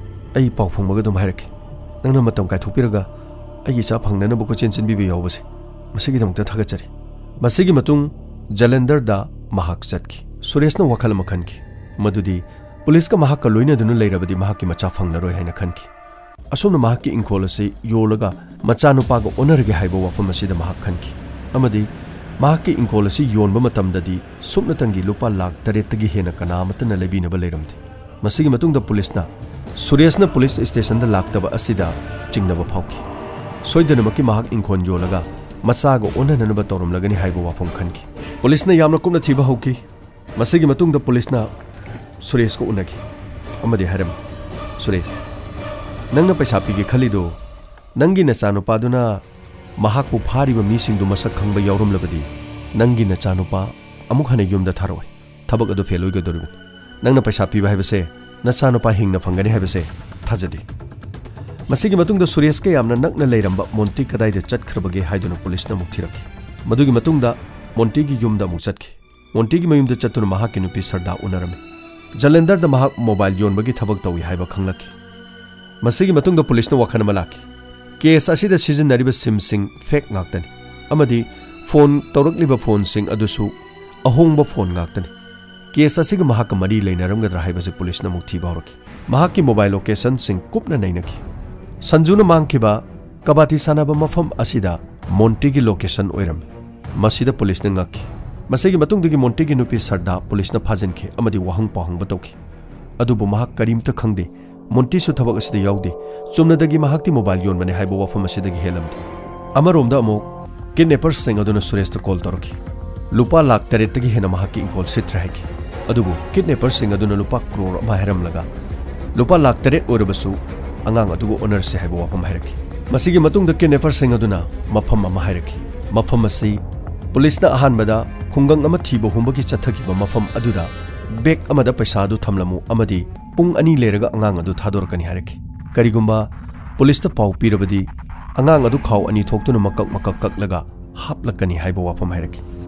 ꯑꯩ ꯄꯥꯎ ꯐꯪꯕꯒ ꯑꯗꯨꯝ ꯍꯥꯏꯔꯛꯀꯦ꯫ ꯅꯪꯅ ꯃꯇꯝ ꯀꯥꯏꯊꯣꯛꯄꯤꯔꯒ ꯑꯩꯒꯤ ꯏꯆꯥ ꯐꯪꯅꯅꯕ ꯀꯣꯏꯆꯦꯟ ꯆꯦꯟꯕꯤꯕ ꯌꯥꯎꯕꯁꯦ, ꯃꯁꯤꯒꯤꯗꯃꯛꯇ ꯊꯥꯒꯠꯆꯔꯤ꯫" ꯃꯁꯤꯒꯤ ꯃꯇꯨꯡ ꯖꯂꯟꯙꯔꯗ ꯃꯍꯥꯛ ꯆꯠꯈꯤ꯫ ꯁꯨꯔꯦꯁꯅ ꯋꯥꯈꯜ ꯑꯃ ꯈꯟꯈꯤ, ꯃꯗꯨꯗꯤ ꯄꯨꯂꯤꯁꯀ ꯃꯍꯥꯛꯀ ꯂꯣꯏꯅꯗꯨꯅ ꯂꯩꯔꯕꯗꯤ ꯃꯍꯥꯛꯀꯤ ꯃꯆꯥ ꯐꯪꯂꯔꯣꯏ ꯍꯥꯏꯅ ꯈꯟꯈꯤ꯫ ꯑꯁꯨꯝꯅ ꯃꯍꯥꯛꯀꯤ ꯏꯪꯈꯣꯜ ꯑꯁꯤ ꯌꯣꯜꯂꯒ ꯃꯆꯥꯅꯨꯄꯥꯒ ꯑꯣꯟꯅꯔꯒꯦ ꯍꯥꯏꯕ ꯋꯥꯐꯝ ꯑꯁꯤꯗ ꯃꯍꯥꯛ ꯈꯟꯈꯤ ꯑꯃꯗꯤ ꯃꯍꯥꯛꯀꯤ ꯏꯪꯈꯣꯜ ꯑꯁꯤ ꯌꯣꯟꯕ ꯃꯇꯝꯗꯗꯤ ꯁꯨꯞꯅꯇꯪꯒꯤ ꯂꯨꯄꯥ ꯂꯥꯈ ꯇꯔꯦꯠꯇꯒꯤ ꯍꯦꯟꯅ ꯀꯅꯥ ꯑꯃꯠꯇꯅ ꯂꯩꯕꯤꯅꯕ ꯂꯩꯔꯝꯗꯦ꯫ ꯃꯁꯤꯒꯤ ꯃꯇꯨꯡꯗ ꯄꯨꯂꯤꯁꯅ ꯁꯨꯔꯦꯁꯅ ꯄꯨꯂꯤꯁ ꯁ꯭ꯇꯦꯁꯟꯗ ꯂꯥꯛꯇꯕ ꯑꯁꯤꯗ ꯆꯤꯡꯅꯕ ꯐꯥꯎꯈꯤ꯫ ꯁꯣꯏꯗꯅꯃꯛꯀꯤ ꯃꯍꯥꯛ ꯏꯪꯈꯣꯜ ꯌꯣꯜꯂꯒ ꯃꯆꯥꯒ ꯑꯣꯟꯅꯅꯅꯕ ꯇꯧꯔꯝꯂꯒꯅꯤ ꯍꯥꯏꯕ ꯋꯥꯐꯝ ꯈꯟꯈꯤ꯫ ꯄꯨꯂꯤꯁꯅ ꯌꯥꯝꯅ ꯀꯨꯞꯅ ꯊꯤꯕ ꯍꯧꯈꯤ꯫ ꯃꯁꯤꯒꯤ ꯃꯇꯨꯡꯗ ꯄꯨꯂꯤꯁꯅ ꯁꯨꯔꯦꯁꯀ ꯎꯅꯈꯤ ꯑꯃꯗꯤ ꯍꯥꯏꯔꯝꯃꯤ, "ꯁꯨꯔꯦꯁ, ꯅꯪꯅ ꯄꯩꯁꯥ ꯄꯤꯒꯦ ꯈꯜꯂꯤꯗꯨ ꯅꯪꯒꯤ ꯅꯆꯥꯅꯨꯄꯥꯗꯨꯅ ꯃꯍꯥꯛꯄꯨ ꯐꯥꯔꯤꯕ ꯃꯤꯁꯤꯡꯗꯨ ꯃꯁꯛ ꯈꯪꯕ ꯌꯥꯎꯔꯝꯂꯕꯗꯤ ꯅꯪꯒꯤ ꯅꯆꯥꯅꯨꯄꯥ ꯑꯃꯨꯛ ꯍꯟꯅ ꯌꯨꯝꯗ ꯊꯥꯔꯛꯑꯣꯏ꯫ ꯊꯕꯛ ꯑꯗꯨ ꯐꯦꯜ ꯑꯣꯏꯒꯗꯧꯔꯤꯕꯅꯤ꯫ ꯅꯪꯅ ꯄꯩꯁꯥ ꯄꯤꯕ ꯍꯥꯏꯕꯁꯦ ꯅꯆꯥꯅꯨꯄꯥ ꯍꯤꯡꯅ ꯐꯪꯒꯅꯤ ꯍꯥꯏꯕꯁꯦ ꯊꯥꯖꯗꯦ꯫" ꯃꯁꯤꯒꯤ ꯃꯇꯨꯡꯗ ꯁꯨꯔꯦꯁꯀ ꯌꯥꯝꯅ ꯅꯛꯅ ꯂꯩꯔꯝꯕ ꯃꯣꯟꯇꯤ ꯀꯗꯥꯏꯗ ꯆꯠꯈ꯭ꯔꯕꯒꯦ ꯍꯥꯏꯗꯨꯅ ꯄꯨꯂꯤꯁꯅ ꯑꯃꯨꯛ ꯊꯤꯔꯛꯈꯤ꯫ ꯃꯗꯨꯒꯤ ꯃꯇꯨꯡꯗ ꯃꯣꯟꯇꯤꯒꯤ ꯌꯨꯝꯗ ꯑꯃꯨꯛ ꯆꯠꯈꯤ꯫ ꯃꯣꯟꯇꯤꯒꯤ ꯃꯌꯨꯝꯗ ꯆꯠꯇꯨꯅ ꯃꯍꯥꯛꯀꯤ ꯅꯨꯄꯤ ꯁꯔꯗꯥ ꯎꯅꯔꯝꯃꯤ꯫ ꯖꯂꯟꯙꯔꯗ ꯃꯍꯥꯛ ꯃꯣꯕꯥꯏꯜ ꯌꯣꯟꯕꯒꯤ ꯊꯕꯛ ꯇꯧꯏ ꯍꯥꯏꯕ ꯈꯪꯂꯛꯈꯤ꯫ ꯃꯁꯤꯒꯤ ꯃꯇꯨꯡꯗ ꯄꯨꯂꯤꯁꯅ ꯋꯥꯈꯜ ꯑꯃ ꯂꯥꯛꯈꯤ꯫ ꯀꯦꯁ ꯑꯁꯤꯗ ꯁꯤꯖꯤꯟꯅꯔꯤꯕ ꯁꯤꯝꯁꯤꯡ ꯐꯦꯛ ꯉꯥꯛꯇꯅꯤ ꯑꯃꯗꯤ ꯐꯣꯟ ꯇꯧꯔꯛꯂꯤꯕ ꯐꯣꯟꯁꯤꯡ ꯑꯗꯨꯁꯨ ꯑꯍꯣꯡꯕ ꯐꯣꯟ ꯉꯥꯛꯇꯅꯤ꯫ ꯀꯦꯁ ꯑꯁꯤꯒ ꯃꯍꯥꯛꯀ ꯃꯔꯤ ꯂꯩꯅꯔꯝꯒꯗ꯭ꯔꯥ ꯍꯥꯏꯕꯁꯤ ꯄꯨꯂꯤꯁꯅ ꯑꯃꯨꯛ ꯊꯤꯕ ꯍꯧꯔꯛꯈꯤ꯫ ꯃꯍꯥꯛꯀꯤ ꯃꯣꯕꯥꯏꯜ ꯂꯣꯀꯦꯁꯟꯁꯤꯡ ꯀꯨꯞꯅ ꯅꯩꯅꯈꯤ꯫ ꯁꯟꯖꯨꯅ ꯃꯥꯡꯈꯤꯕ ꯀꯕꯥꯇꯤ ꯁꯥꯟꯅꯕ ꯃꯐꯝ ꯑꯁꯤꯗ ꯃꯣꯟꯇꯤꯒꯤ ꯂꯣꯀꯦꯁꯟ ꯑꯣꯏꯔꯝꯃꯤ꯫ ꯃꯁꯤꯗ ꯄꯨꯂꯤꯁꯅ ꯉꯛꯈꯤ꯫ ꯃꯁꯤꯒꯤ ꯃꯇꯨꯡꯗꯒꯤ ꯃꯣꯟꯇꯤꯒꯤ ꯅꯨꯄꯤ ꯁꯔꯗꯥ ꯄꯨꯂꯤꯁꯅ ꯐꯥꯖꯤꯟꯈꯤ ꯑꯃꯗꯤ ꯋꯥꯍꯪ ꯄꯥꯎꯍꯪꯕ ꯇꯧꯈꯤ꯫ ꯑꯗꯨꯕꯨ ꯃꯍꯥꯛ ꯀꯔꯤꯝꯇ ꯈꯪꯗꯦ꯫ ꯃꯣꯟꯇꯤꯁꯨ ꯊꯕꯛ ꯑꯁꯤꯗ ꯌꯥꯎꯗꯦ꯫ ꯆꯨꯝꯅꯗꯒꯤ ꯃꯍꯥꯛꯇꯤ ꯃꯣꯕꯥꯏꯜ ꯌꯣꯟꯕꯅꯦ ꯍꯥꯏꯕ ꯋꯥꯐꯝ ꯑꯁꯤꯗꯒꯤ ꯍꯦꯜꯂꯝꯗꯦ꯫ ꯑꯃꯔꯣꯝꯗ ꯑꯃꯨꯛ ꯀꯤꯗꯅꯦꯄꯔꯁꯤꯡ ꯑꯗꯨꯅ ꯁꯨꯔꯦꯁꯇ ꯀꯣꯜ ꯇꯧꯔꯛꯈꯤ꯫ ꯂꯨꯄꯥ ꯂꯥꯈ ꯇꯔꯦꯠꯇꯒꯤ ꯍꯦꯟꯅ ꯃꯍꯥꯛꯀꯤ ꯏꯪꯈꯣꯜ ꯁꯤꯠꯇ꯭ꯔꯦ ꯍꯥꯏꯈꯤ꯫ ꯑꯗꯨꯕꯨ ꯀꯤꯗꯅꯦꯄꯔꯁꯤꯡ ꯑꯗꯨꯅ ꯂꯨꯄꯥ ꯀ꯭ꯔꯣꯔ ꯑꯃ ꯍꯥꯏꯔꯝꯂꯒ ꯂꯨꯄꯥ ꯂꯥꯈ ꯇꯔꯦꯠ ꯑꯣꯏꯔꯕꯁꯨ ꯑꯉꯥꯡ ꯑꯗꯨꯒ ꯑꯣꯟꯅꯔꯁꯤ ꯍꯥꯏꯕ ꯋꯥꯐꯝ ꯍꯥꯏꯔꯛꯈꯤ꯫ ꯃꯁꯤꯒꯤ ꯃꯇꯨꯡꯗ ꯀꯤꯗꯅꯦꯄꯔꯁꯤꯡ ꯑꯗꯨꯅ ꯃꯐꯝ ꯑꯃ ꯍꯥꯏꯔꯛꯈꯤ꯫ ꯃꯐꯝ ꯑꯁꯤ ꯄꯨꯂꯤꯁꯅ ꯑꯍꯥꯟꯕꯗ ꯈꯨꯡꯒꯪ ꯑꯃ ꯊꯤꯕ ꯍꯨꯝꯕꯒꯤ ꯆꯠꯊꯈꯤꯕ ꯃꯐꯝ ꯑꯗꯨꯗ ꯕꯦꯒ ꯑꯃꯗ ꯄꯩꯁꯥ ꯑꯗꯨ ꯊꯝꯂꯝꯃꯨ ꯑꯃꯗꯤ ꯄꯨꯡ ꯑꯅꯤ ꯂꯩꯔꯒ ꯑꯉꯥꯡ ꯑꯗꯨ ꯊꯥꯗꯣꯔꯛꯀꯅꯤ ꯍꯥꯏꯔꯛꯈꯤ꯫ ꯀꯔꯤꯒꯨꯝꯕ ꯄꯨꯂꯤꯁꯇ ꯄꯥꯎ ꯄꯤꯔꯕꯗꯤ ꯑꯉꯥꯡ ꯑꯗꯨ ꯈꯥꯎ ꯑꯅꯤ ꯊꯣꯛꯇꯨꯅ ꯃꯀꯛ ꯃꯀꯛ ꯀꯛꯂꯒ ꯍꯥꯞꯂꯛꯀꯅꯤ ꯍꯥꯏꯕ ꯋꯥꯐꯝ ꯍꯥꯏꯔꯛꯈꯤ꯫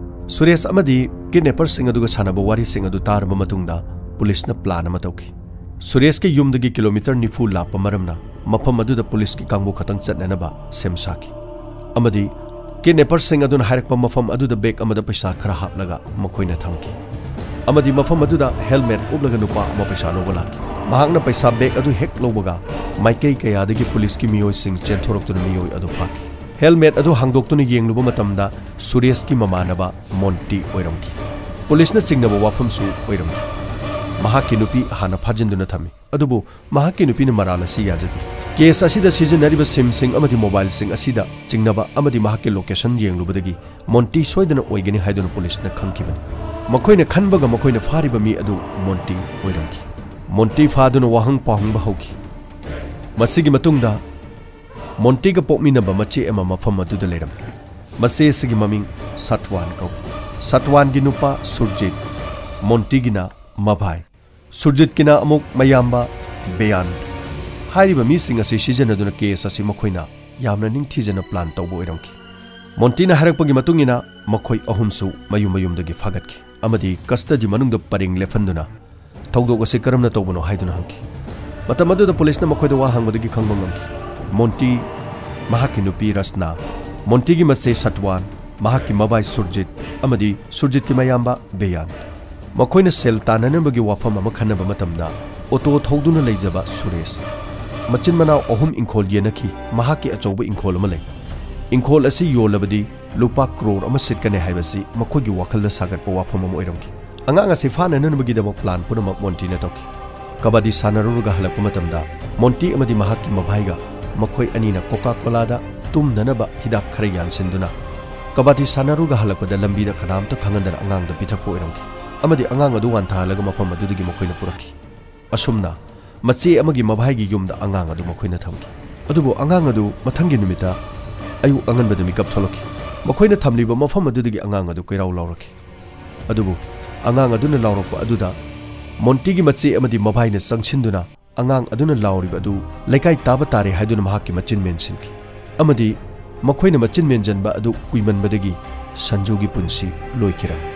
ꯁꯨꯔꯦꯁ ꯑꯃꯗꯤ ꯀꯤꯗꯅꯦꯄꯔꯁꯤꯡ ꯑꯗꯨꯒ ꯁꯥꯟꯅꯕ ꯋꯥꯔꯤꯁꯤꯡ ꯑꯗꯨ ꯇꯥꯔꯕ ꯃꯇꯨꯡꯗ ꯄꯨꯂꯤꯁꯅ ꯄ꯭ꯂꯥꯟ ꯑꯃ ꯇꯧꯈꯤ꯫ ꯁꯨꯔꯦꯁꯀꯤ ꯌꯨꯝꯗꯒꯤ ꯀꯤꯂꯣꯃꯤꯇꯔ ꯅꯤꯐꯨ ꯂꯥꯞꯄ ꯃꯔꯝꯅ ꯃꯐꯝ ꯑꯗꯨꯗ ꯄꯨꯂꯤꯁꯀꯤ ꯀꯥꯡꯕꯨ ꯈꯛꯇꯪ ꯆꯠꯅꯅꯕ ꯁꯦꯝ ꯁꯥꯈꯤ꯫ ꯑꯃꯗꯤ ꯀꯤꯗꯅꯦꯄꯔꯁꯤꯡ ꯑꯗꯨꯅ ꯍꯥꯏꯔꯛꯄ ꯃꯐꯝ ꯑꯗꯨꯗ ꯕꯦꯒ ꯑꯃꯗ ꯄꯩꯁꯥ ꯈꯔ ꯍꯥꯞꯂꯒ ꯃꯈꯣꯏꯅ ꯊꯝꯈꯤ꯫ ꯑꯃꯗꯤ ꯃꯐꯝ ꯑꯗꯨꯗ ꯍꯦꯜꯃꯦꯠ ꯎꯞꯂꯒ ꯅꯨꯄꯥ ꯑꯃ ꯄꯩꯁꯥ ꯂꯧꯕ ꯂꯥꯛꯈꯤ꯫ ꯃꯍꯥꯛꯅ ꯄꯩꯁꯥ ꯕꯦꯒ ꯑꯗꯨ ꯍꯦꯛ ꯂꯧꯕꯒ ꯃꯥꯏꯀꯩ ꯀꯌꯥꯗꯒꯤ ꯄꯨꯂꯤꯁꯀꯤ ꯃꯤꯑꯣꯏꯁꯤꯡ ꯆꯦꯟꯊꯣꯔꯛꯇꯨꯅ ꯃꯤꯑꯣꯏ ꯑꯗꯨ ꯐꯥꯈꯤ꯫ ꯍꯦꯜꯃꯦꯠ ꯑꯗꯨ ꯍꯥꯡꯗꯣꯛꯇꯨꯅ ꯌꯦꯡꯂꯨꯕ ꯃꯇꯝꯗ ꯁꯨꯔꯦꯁꯀꯤ ꯃꯃꯥꯟꯅꯕ ꯃꯣꯟꯇꯤ ꯑꯣꯏꯔꯝꯈꯤ꯫ ꯄꯨꯂꯤꯁꯅ ꯆꯤꯡꯅꯕ ꯋꯥꯐꯝꯁꯨ ꯑꯣꯏꯔꯝꯈꯤ꯫ ꯃꯍꯥꯛꯀꯤ ꯅꯨꯄꯤ ꯍꯥꯟꯅ ꯐꯥꯖꯤꯟꯗꯨꯅ ꯊꯝꯃꯤ꯫ ꯑꯗꯨꯕꯨ ꯃꯍꯥꯛꯀꯤ ꯅꯨꯄꯤꯅ ꯃꯔꯥꯜ ꯑꯁꯤ ꯌꯥꯖꯗꯦ꯫ ꯀꯦꯁ ꯑꯁꯤꯗ ꯁꯤꯖꯤꯟꯅꯔꯤꯕ ꯁꯤꯝꯁꯤꯡ ꯑꯃꯗꯤ ꯃꯣꯕꯥꯏꯜꯁꯤꯡ ꯑꯁꯤꯗ ꯆꯤꯡꯅꯕ ꯑꯃꯗꯤ ꯃꯍꯥꯛꯀꯤ ꯂꯣꯀꯦꯁꯟ ꯌꯦꯡꯂꯨꯕꯗꯒꯤ ꯃꯣꯟꯇꯤ ꯁꯣꯏꯗꯅ ꯑꯣꯏꯒꯅꯤ ꯍꯥꯏꯗꯨꯅ ꯄꯨꯂꯤꯁꯅ ꯈꯪꯈꯤꯕꯅꯤ꯫ ꯃꯈꯣꯏꯅ ꯈꯟꯕꯒ ꯃꯈꯣꯏꯅ ꯐꯥꯔꯤꯕ ꯃꯤ ꯑꯗꯨ ꯃꯣꯟꯇꯤ ꯑꯣꯏꯔꯝꯈꯤ꯫ ꯃꯣꯟꯇꯤ ꯐꯥꯗꯨꯅ ꯋꯥꯍꯪ ꯄꯥꯎꯍꯪꯕ ꯍꯧꯈꯤ꯫ ꯃꯁꯤꯒꯤ ꯃꯇꯨꯡꯗ ꯃꯣꯟꯇꯤꯒ ꯄꯣꯛꯃꯤꯟꯅꯕ ꯃꯆꯦ ꯑꯃ ꯃꯐꯝ ꯑꯗꯨꯗ ꯂꯩꯔꯝꯃꯤ꯫ ꯃꯆꯦ ꯑꯁꯤꯒꯤ ꯃꯃꯤꯡ ꯁꯠꯋꯥꯟ ꯀꯧꯏ꯫ ꯁꯠꯋꯥꯟꯒꯤ ꯅꯨꯄꯥ ꯁꯨꯔꯖꯤꯠ, ꯃꯣꯟꯇꯤꯒꯤꯅ ꯃꯚꯥꯏ, ꯁꯨꯔꯖꯤꯠꯀꯤꯅ ꯑꯃꯨꯛ ꯃꯌꯥꯝꯕ ꯕꯦꯌꯥꯟ꯫ ꯍꯥꯏꯔꯤꯕ ꯃꯤꯁꯤꯡ ꯑꯁꯤ ꯁꯤꯖꯤꯟꯅꯗꯨꯅ ꯀꯦꯁ ꯑꯁꯤ ꯃꯈꯣꯏꯅ ꯌꯥꯝꯅ ꯅꯤꯡꯊꯤꯖꯅ ꯄ꯭ꯂꯥꯟ ꯇꯧꯕ ꯑꯣꯏꯔꯝꯈꯤ꯫ ꯃꯣꯟꯇꯤꯅ ꯍꯥꯏꯔꯛꯄꯒꯤ ꯃꯇꯨꯡ ꯏꯟꯅ ꯃꯈꯣꯏ ꯑꯍꯨꯝꯁꯨ ꯃꯌꯨꯝ ꯃꯌꯨꯝꯗꯒꯤ ꯐꯥꯒꯠꯈꯤ ꯑꯃꯗꯤ ꯀꯁꯇꯗꯤ ꯃꯅꯨꯡꯗ ꯄꯔꯦꯡ ꯂꯦꯞꯍꯟꯗꯨꯅ ꯊꯧꯗꯣꯛ ꯑꯁꯤ ꯀꯔꯝꯅ ꯇꯧꯕꯅꯣ ꯍꯥꯏꯗꯨꯅ ꯍꯪꯈꯤ꯫ ꯃꯇꯝ ꯑꯗꯨꯗ ꯄꯨꯂꯤꯁꯅ ꯃꯈꯣꯏꯗ ꯋꯥ ꯍꯪꯕꯗꯒꯤ ꯈꯪꯕ ꯉꯝꯈꯤ꯫ ꯃꯣꯟꯇꯤ, ꯃꯍꯥꯛꯀꯤ ꯅꯨꯄꯤ ꯔꯁꯅꯥ, ꯃꯣꯟꯇꯤꯒꯤ ꯃꯆꯦ ꯁꯠꯋꯥꯟ, ꯃꯍꯥꯛꯀꯤ ꯃꯕꯥꯏ ꯁꯨꯔꯖꯤꯠ ꯑꯃꯗꯤ ꯁꯨꯔꯖꯤꯠꯀꯤ ꯃꯌꯥꯝꯕ ꯕꯦꯌꯥꯟ꯫ ꯃꯈꯣꯏꯅ ꯁꯦꯜ ꯇꯥꯟꯅꯅꯕꯒꯤ ꯋꯥꯐꯝ ꯑꯃ ꯈꯟꯅꯕ ꯃꯇꯝꯗ ꯑꯣꯇꯣ ꯊꯧꯗꯨꯅ ꯂꯩꯖꯕ ꯁꯨꯔꯦꯁ꯫ ꯃꯆꯤꯟ ꯃꯅꯥꯎ ꯑꯍꯨꯝ ꯏꯪꯈꯣꯜ ꯌꯦꯟꯅꯈꯤ꯫ ꯃꯍꯥꯛꯀꯤ ꯑꯆꯧꯕ ꯏꯪꯈꯣꯜ ꯑꯃ ꯂꯩ꯫ ꯏꯪꯈꯣꯜ ꯑꯁꯤ ꯌꯣꯜꯂꯕꯗꯤ ꯂꯨꯄꯥ ꯀ꯭ꯔꯣꯔ ꯑꯃ ꯁꯤꯠꯀꯅꯤ ꯍꯥꯏꯕꯁꯤ ꯃꯈꯣꯏꯒꯤ ꯋꯥꯈꯜꯗ ꯁꯥꯒꯠꯄ ꯋꯥꯐꯝ ꯑꯃ ꯑꯣꯏꯔꯝꯈꯤ꯫ ꯑꯉꯥꯡ ꯑꯁꯤ ꯐꯥꯅꯅꯕꯒꯤꯗꯃꯛ ꯄ꯭ꯂꯥꯟ ꯄꯨꯝꯅꯃꯛ ꯃꯣꯟꯇꯤꯅ ꯇꯧꯈꯤ꯫ ꯀꯕꯥꯗꯤ ꯁꯥꯟꯅꯔꯨꯔꯒ ꯍꯜꯂꯛꯄ ꯃꯇꯝꯗ ꯃꯣꯟꯇꯤ ꯑꯃꯗꯤ ꯃꯍꯥꯛꯀꯤ ꯃꯚꯥꯏꯒ ꯃꯈꯣꯏ ꯑꯅꯤꯅ ꯀꯣꯀꯥ ꯀꯣꯂꯥꯗ ꯇꯨꯝꯅꯅꯕ ꯍꯤꯗꯥꯛ ꯈꯔ ꯌꯥꯟꯁꯤꯟꯗꯨꯅ ꯀꯕꯥꯗꯤ ꯁꯥꯟꯅꯔꯨꯔꯒ ꯍꯜꯂꯛꯄꯗ ꯂꯝꯕꯤꯗ ꯀꯅꯥꯝꯇ ꯈꯪꯍꯟꯗꯅ ꯑꯉꯥꯡꯗ ꯄꯤꯊꯛꯄ ꯑꯣꯏꯔꯝꯈꯤ ꯑꯃꯗꯤ ꯑꯉꯥꯡ ꯑꯗꯨ ꯋꯥꯟꯊꯍꯜꯂꯒ ꯃꯐꯝ ꯑꯗꯨꯗꯒꯤ ꯃꯈꯣꯏꯅ ꯄꯨꯔꯛꯈꯤ꯫ ꯑꯁꯨꯝꯅ ꯃꯆꯦ ꯑꯃꯒꯤ ꯃꯚꯥꯏꯒꯤ ꯌꯨꯝꯗ ꯑꯉꯥꯡ ꯑꯗꯨ ꯃꯈꯣꯏꯅ ꯊꯝꯈꯤ꯫ ꯑꯗꯨꯕꯨ ꯑꯉꯥꯡ ꯑꯗꯨ ꯃꯊꯪꯒꯤ ꯅꯨꯃꯤꯠꯇ ꯑꯌꯨꯛ ꯑꯉꯟꯕꯗ ꯃꯤꯀꯞ ꯊꯣꯛꯂꯛꯈꯤ꯫ ꯃꯈꯣꯏꯅ ꯊꯝꯂꯤꯕ ꯃꯐꯝ ꯑꯗꯨꯗꯒꯤ ꯑꯉꯥꯡ ꯑꯗꯨ ꯀꯣꯏꯔꯥꯎ ꯂꯥꯎꯔꯛꯈꯤ꯫ ꯑꯗꯨꯕꯨ ꯑꯉꯥꯡ ꯑꯗꯨꯅ ꯂꯥꯎꯔꯛꯄ ꯑꯗꯨꯗ ꯃꯣꯟꯇꯤꯒꯤ ꯃꯆꯦ ꯑꯃꯗꯤ ꯃꯚꯥꯏꯅ ꯆꯪꯁꯤꯟꯗꯨꯅ ꯑꯉꯥꯡ ꯑꯗꯨꯅ ꯂꯥꯎꯔꯤꯕ ꯑꯗꯨ ꯂꯩꯀꯥꯏ ꯇꯥꯕ ꯇꯥꯔꯦ ꯍꯥꯏꯗꯨꯅ ꯃꯍꯥꯛꯀꯤ ꯃꯆꯤꯟ ꯃꯦꯟꯁꯤꯟꯈꯤ ꯑꯃꯗꯤ ꯃꯈꯣꯏꯅ ꯃꯆꯤꯟ ꯃꯦꯟꯖꯟꯕ ꯑꯗꯨ ꯀꯨꯏꯃꯟꯕꯗꯒꯤ ꯁꯟꯖꯨꯒꯤ ꯄꯨꯟꯁꯤ ꯂꯣꯏꯈꯤꯔꯝꯃꯤ꯫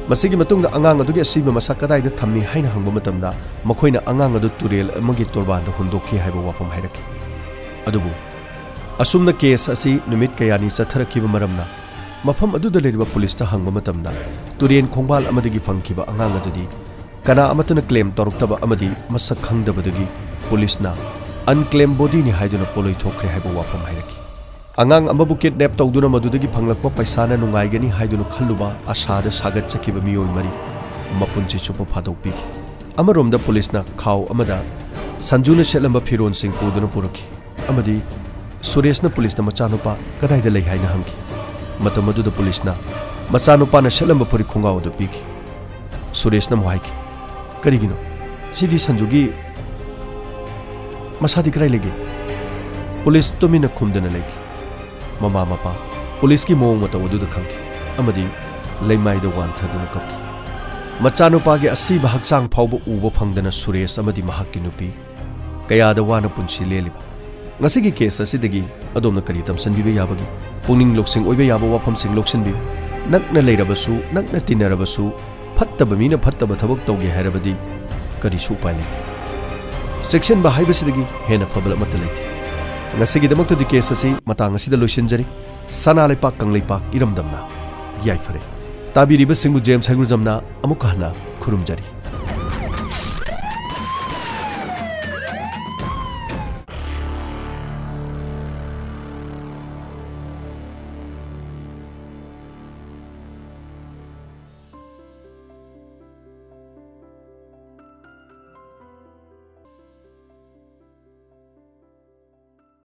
ꯃꯁꯤꯒꯤ ꯃꯇꯨꯡꯗ ꯑꯉꯥꯡ ꯑꯗꯨꯒꯤ ꯑꯁꯤꯕ ꯃꯁꯥ ꯀꯗꯥꯏꯗ ꯊꯝꯃꯤ ꯍꯥꯏꯅ ꯍꯪꯕ ꯃꯇꯝꯗ ꯃꯈꯣꯏꯅ ꯑꯉꯥꯡ ꯑꯗꯨ ꯇꯨꯔꯦꯜ ꯑꯃꯒꯤ ꯇꯣꯔꯕꯥꯟꯗ ꯍꯨꯟꯗꯣꯛꯈꯤ ꯍꯥꯏꯕ ꯋꯥꯐꯝ ꯍꯥꯏꯔꯛꯈꯤ꯫ ꯑꯗꯨꯕꯨ ꯑꯁꯨꯝꯅ ꯀꯦꯁ ꯑꯁꯤ ꯅꯨꯃꯤꯠ ꯀꯌꯥꯅꯤ ꯆꯠꯊꯔꯛꯈꯤꯕ ꯃꯔꯝꯅ ꯃꯐꯝ ꯑꯗꯨꯗ ꯂꯩꯔꯤꯕ ꯄꯨꯂꯤꯁꯇ ꯍꯪꯕ ꯃꯇꯝꯗ ꯇꯨꯔꯦꯟ ꯈꯣꯡꯕꯥꯜ ꯑꯃꯗꯒꯤ ꯐꯪꯈꯤꯕ ꯑꯉꯥꯡ ꯑꯗꯨꯗꯤ ꯀꯅꯥ ꯑꯃꯠꯇꯅ ꯀ꯭ꯂꯦꯝ ꯇꯧꯔꯛꯇꯕ ꯑꯃꯗꯤ ꯃꯁꯛ ꯈꯪꯗꯕꯗꯒꯤ ꯄꯨꯂꯤꯁꯅ ꯑꯟꯀ꯭ꯂꯦꯝ ꯕꯣꯗꯤꯅꯤ ꯍꯥꯏꯗꯨꯅ ꯄꯣꯂꯣꯏ ꯊꯣꯛꯈ꯭ꯔꯦ ꯍꯥꯏꯕ ꯋꯥꯐꯝ ꯍꯥꯏꯔꯛꯈꯤ꯫ ꯑꯉꯥꯡ ꯑꯃꯕꯨ ꯀꯤꯗꯅꯦꯞ ꯇꯧꯗꯨꯅ ꯃꯗꯨꯗꯒꯤ ꯐꯪꯂꯛꯄ ꯄꯩꯁꯥꯅ ꯅꯨꯡꯉꯥꯏꯒꯅꯤ ꯍꯥꯏꯗꯨꯅ ꯈꯜꯂꯨꯕ ꯑꯁꯥꯗ ꯁꯥꯒꯠꯆꯈꯤꯕ ꯃꯤꯑꯣꯏ ꯃꯔꯤ ꯃꯄꯨꯟꯁꯤ ꯆꯨꯞꯄ ꯐꯥꯗꯣꯛꯄꯤꯈꯤ꯫ ꯑꯃꯔꯣꯝꯗ ꯄꯨꯂꯤꯁꯅ ꯈꯥꯎ ꯑꯃꯗ ꯁꯟꯖꯨꯅ ꯁꯦꯠꯂꯝꯕ ꯐꯤꯔꯣꯜꯁꯤꯡ ꯄꯨꯗꯨꯅ ꯄꯨꯔꯛꯈꯤ ꯑꯃꯗꯤ ꯁꯨꯔꯦꯁꯅ ꯄꯨꯂꯤꯁꯇ ꯃꯆꯥꯅꯨꯄꯥ ꯀꯗꯥꯏꯗ ꯂꯩ ꯍꯥꯏꯅ ꯍꯪꯈꯤ꯫ ꯃꯇꯝ ꯑꯗꯨꯗ ꯄꯨꯂꯤꯁꯅ ꯃꯆꯥꯅꯨꯄꯥꯅ ꯁꯦꯠꯂꯝꯕ ꯐꯨꯔꯤꯠ ꯈꯣꯡꯒ꯭ꯔꯥꯎ ꯑꯗꯨ ꯄꯤꯈꯤ꯫ ꯁꯨꯔꯦꯁꯅ ꯑꯃꯨꯛ ꯍꯥꯏꯈꯤ, "ꯀꯔꯤꯒꯤꯅꯣ? ꯁꯤꯗꯤ ꯁꯟꯖꯨꯒꯤ ꯃꯁꯥꯗꯤ ꯀꯗꯥꯏ ꯂꯩꯒꯦ?" ꯄꯨꯂꯤꯁ ꯇꯨꯃꯤꯟꯅ ꯈꯨꯝꯗꯅ ꯂꯩꯈꯤ꯫ ꯃꯃꯥ ꯃꯄꯥ ꯄꯨꯂꯤꯁꯀꯤ ꯃꯑꯣꯡ ꯃꯇꯧ ꯑꯗꯨꯗ ꯈꯪꯈꯤ ꯑꯃꯗꯤ ꯂꯩꯃꯥꯏꯗ ꯋꯥꯟꯊꯗꯨꯅ ꯀꯞꯈꯤ꯫ ꯃꯆꯥꯅꯨꯄꯥꯒꯤ ꯑꯁꯤꯕ ꯍꯛꯆꯥꯡ ꯐꯥꯎꯕ ꯎꯕ ꯐꯪꯗꯅ ꯁꯨꯔꯦꯁ ꯑꯃꯗꯤ ꯃꯍꯥꯛꯀꯤ ꯅꯨꯄꯤ ꯀꯌꯥꯗ ꯋꯥꯅ ꯄꯨꯟꯁꯤ ꯂꯦꯜꯂꯤꯕ꯫ ꯉꯁꯤꯒꯤ ꯀꯦꯁ ꯑꯁꯤꯗꯒꯤ ꯑꯗꯣꯝꯅ ꯀꯔꯤ ꯇꯝꯁꯤꯟꯕꯤꯕ ꯌꯥꯕꯒꯦ? ꯄꯨꯛꯅꯤꯡ ꯂꯧꯁꯤꯡ ꯑꯣꯏꯕ ꯌꯥꯕ ꯋꯥꯐꯝꯁꯤꯡ ꯂꯧꯁꯤꯟꯕꯤꯌꯨ꯫ ꯅꯛꯅ ꯂꯩꯔꯕꯁꯨ, ꯅꯛꯅ ꯇꯤꯟꯅꯔꯕꯁꯨ, ꯐꯠꯇꯕ ꯃꯤꯅ ꯐꯠꯇꯕ ꯊꯕꯛ ꯇꯧꯒꯦ ꯍꯥꯏꯔꯕꯗꯤ ꯀꯔꯤꯁꯨ ꯎꯄꯥꯏ ꯂꯩꯇꯦ꯫ ꯆꯦꯛꯁꯤꯟꯕ ꯍꯥꯏꯕꯁꯤꯗꯒꯤ ꯍꯦꯟꯅ ꯐꯕ ꯑꯃꯠꯇ ꯂꯩꯇꯦ꯫ ꯉꯁꯤꯒꯤꯗꯃꯛꯇꯗꯤ ꯀꯦꯁ ꯑꯁꯤ ꯃꯇꯥꯡ ꯑꯁꯤꯗ ꯂꯣꯏꯁꯤꯟꯖꯔꯤ꯫ ꯁꯅꯥ ꯂꯩꯄꯥꯛ ꯀꯪꯂꯩꯄꯥꯛ ꯏꯔꯝꯗꯝꯅ ꯌꯥꯏꯐꯔꯦ꯫ ꯇꯥꯕꯤꯔꯤꯕꯁꯤꯡꯕꯨ ꯖꯦꯝꯁ ꯍꯩꯒ꯭ꯔꯨꯖꯝꯅ ꯑꯃꯨꯛꯀ ꯍꯟꯅ ꯈꯨꯔꯨꯝꯖꯔꯤ꯫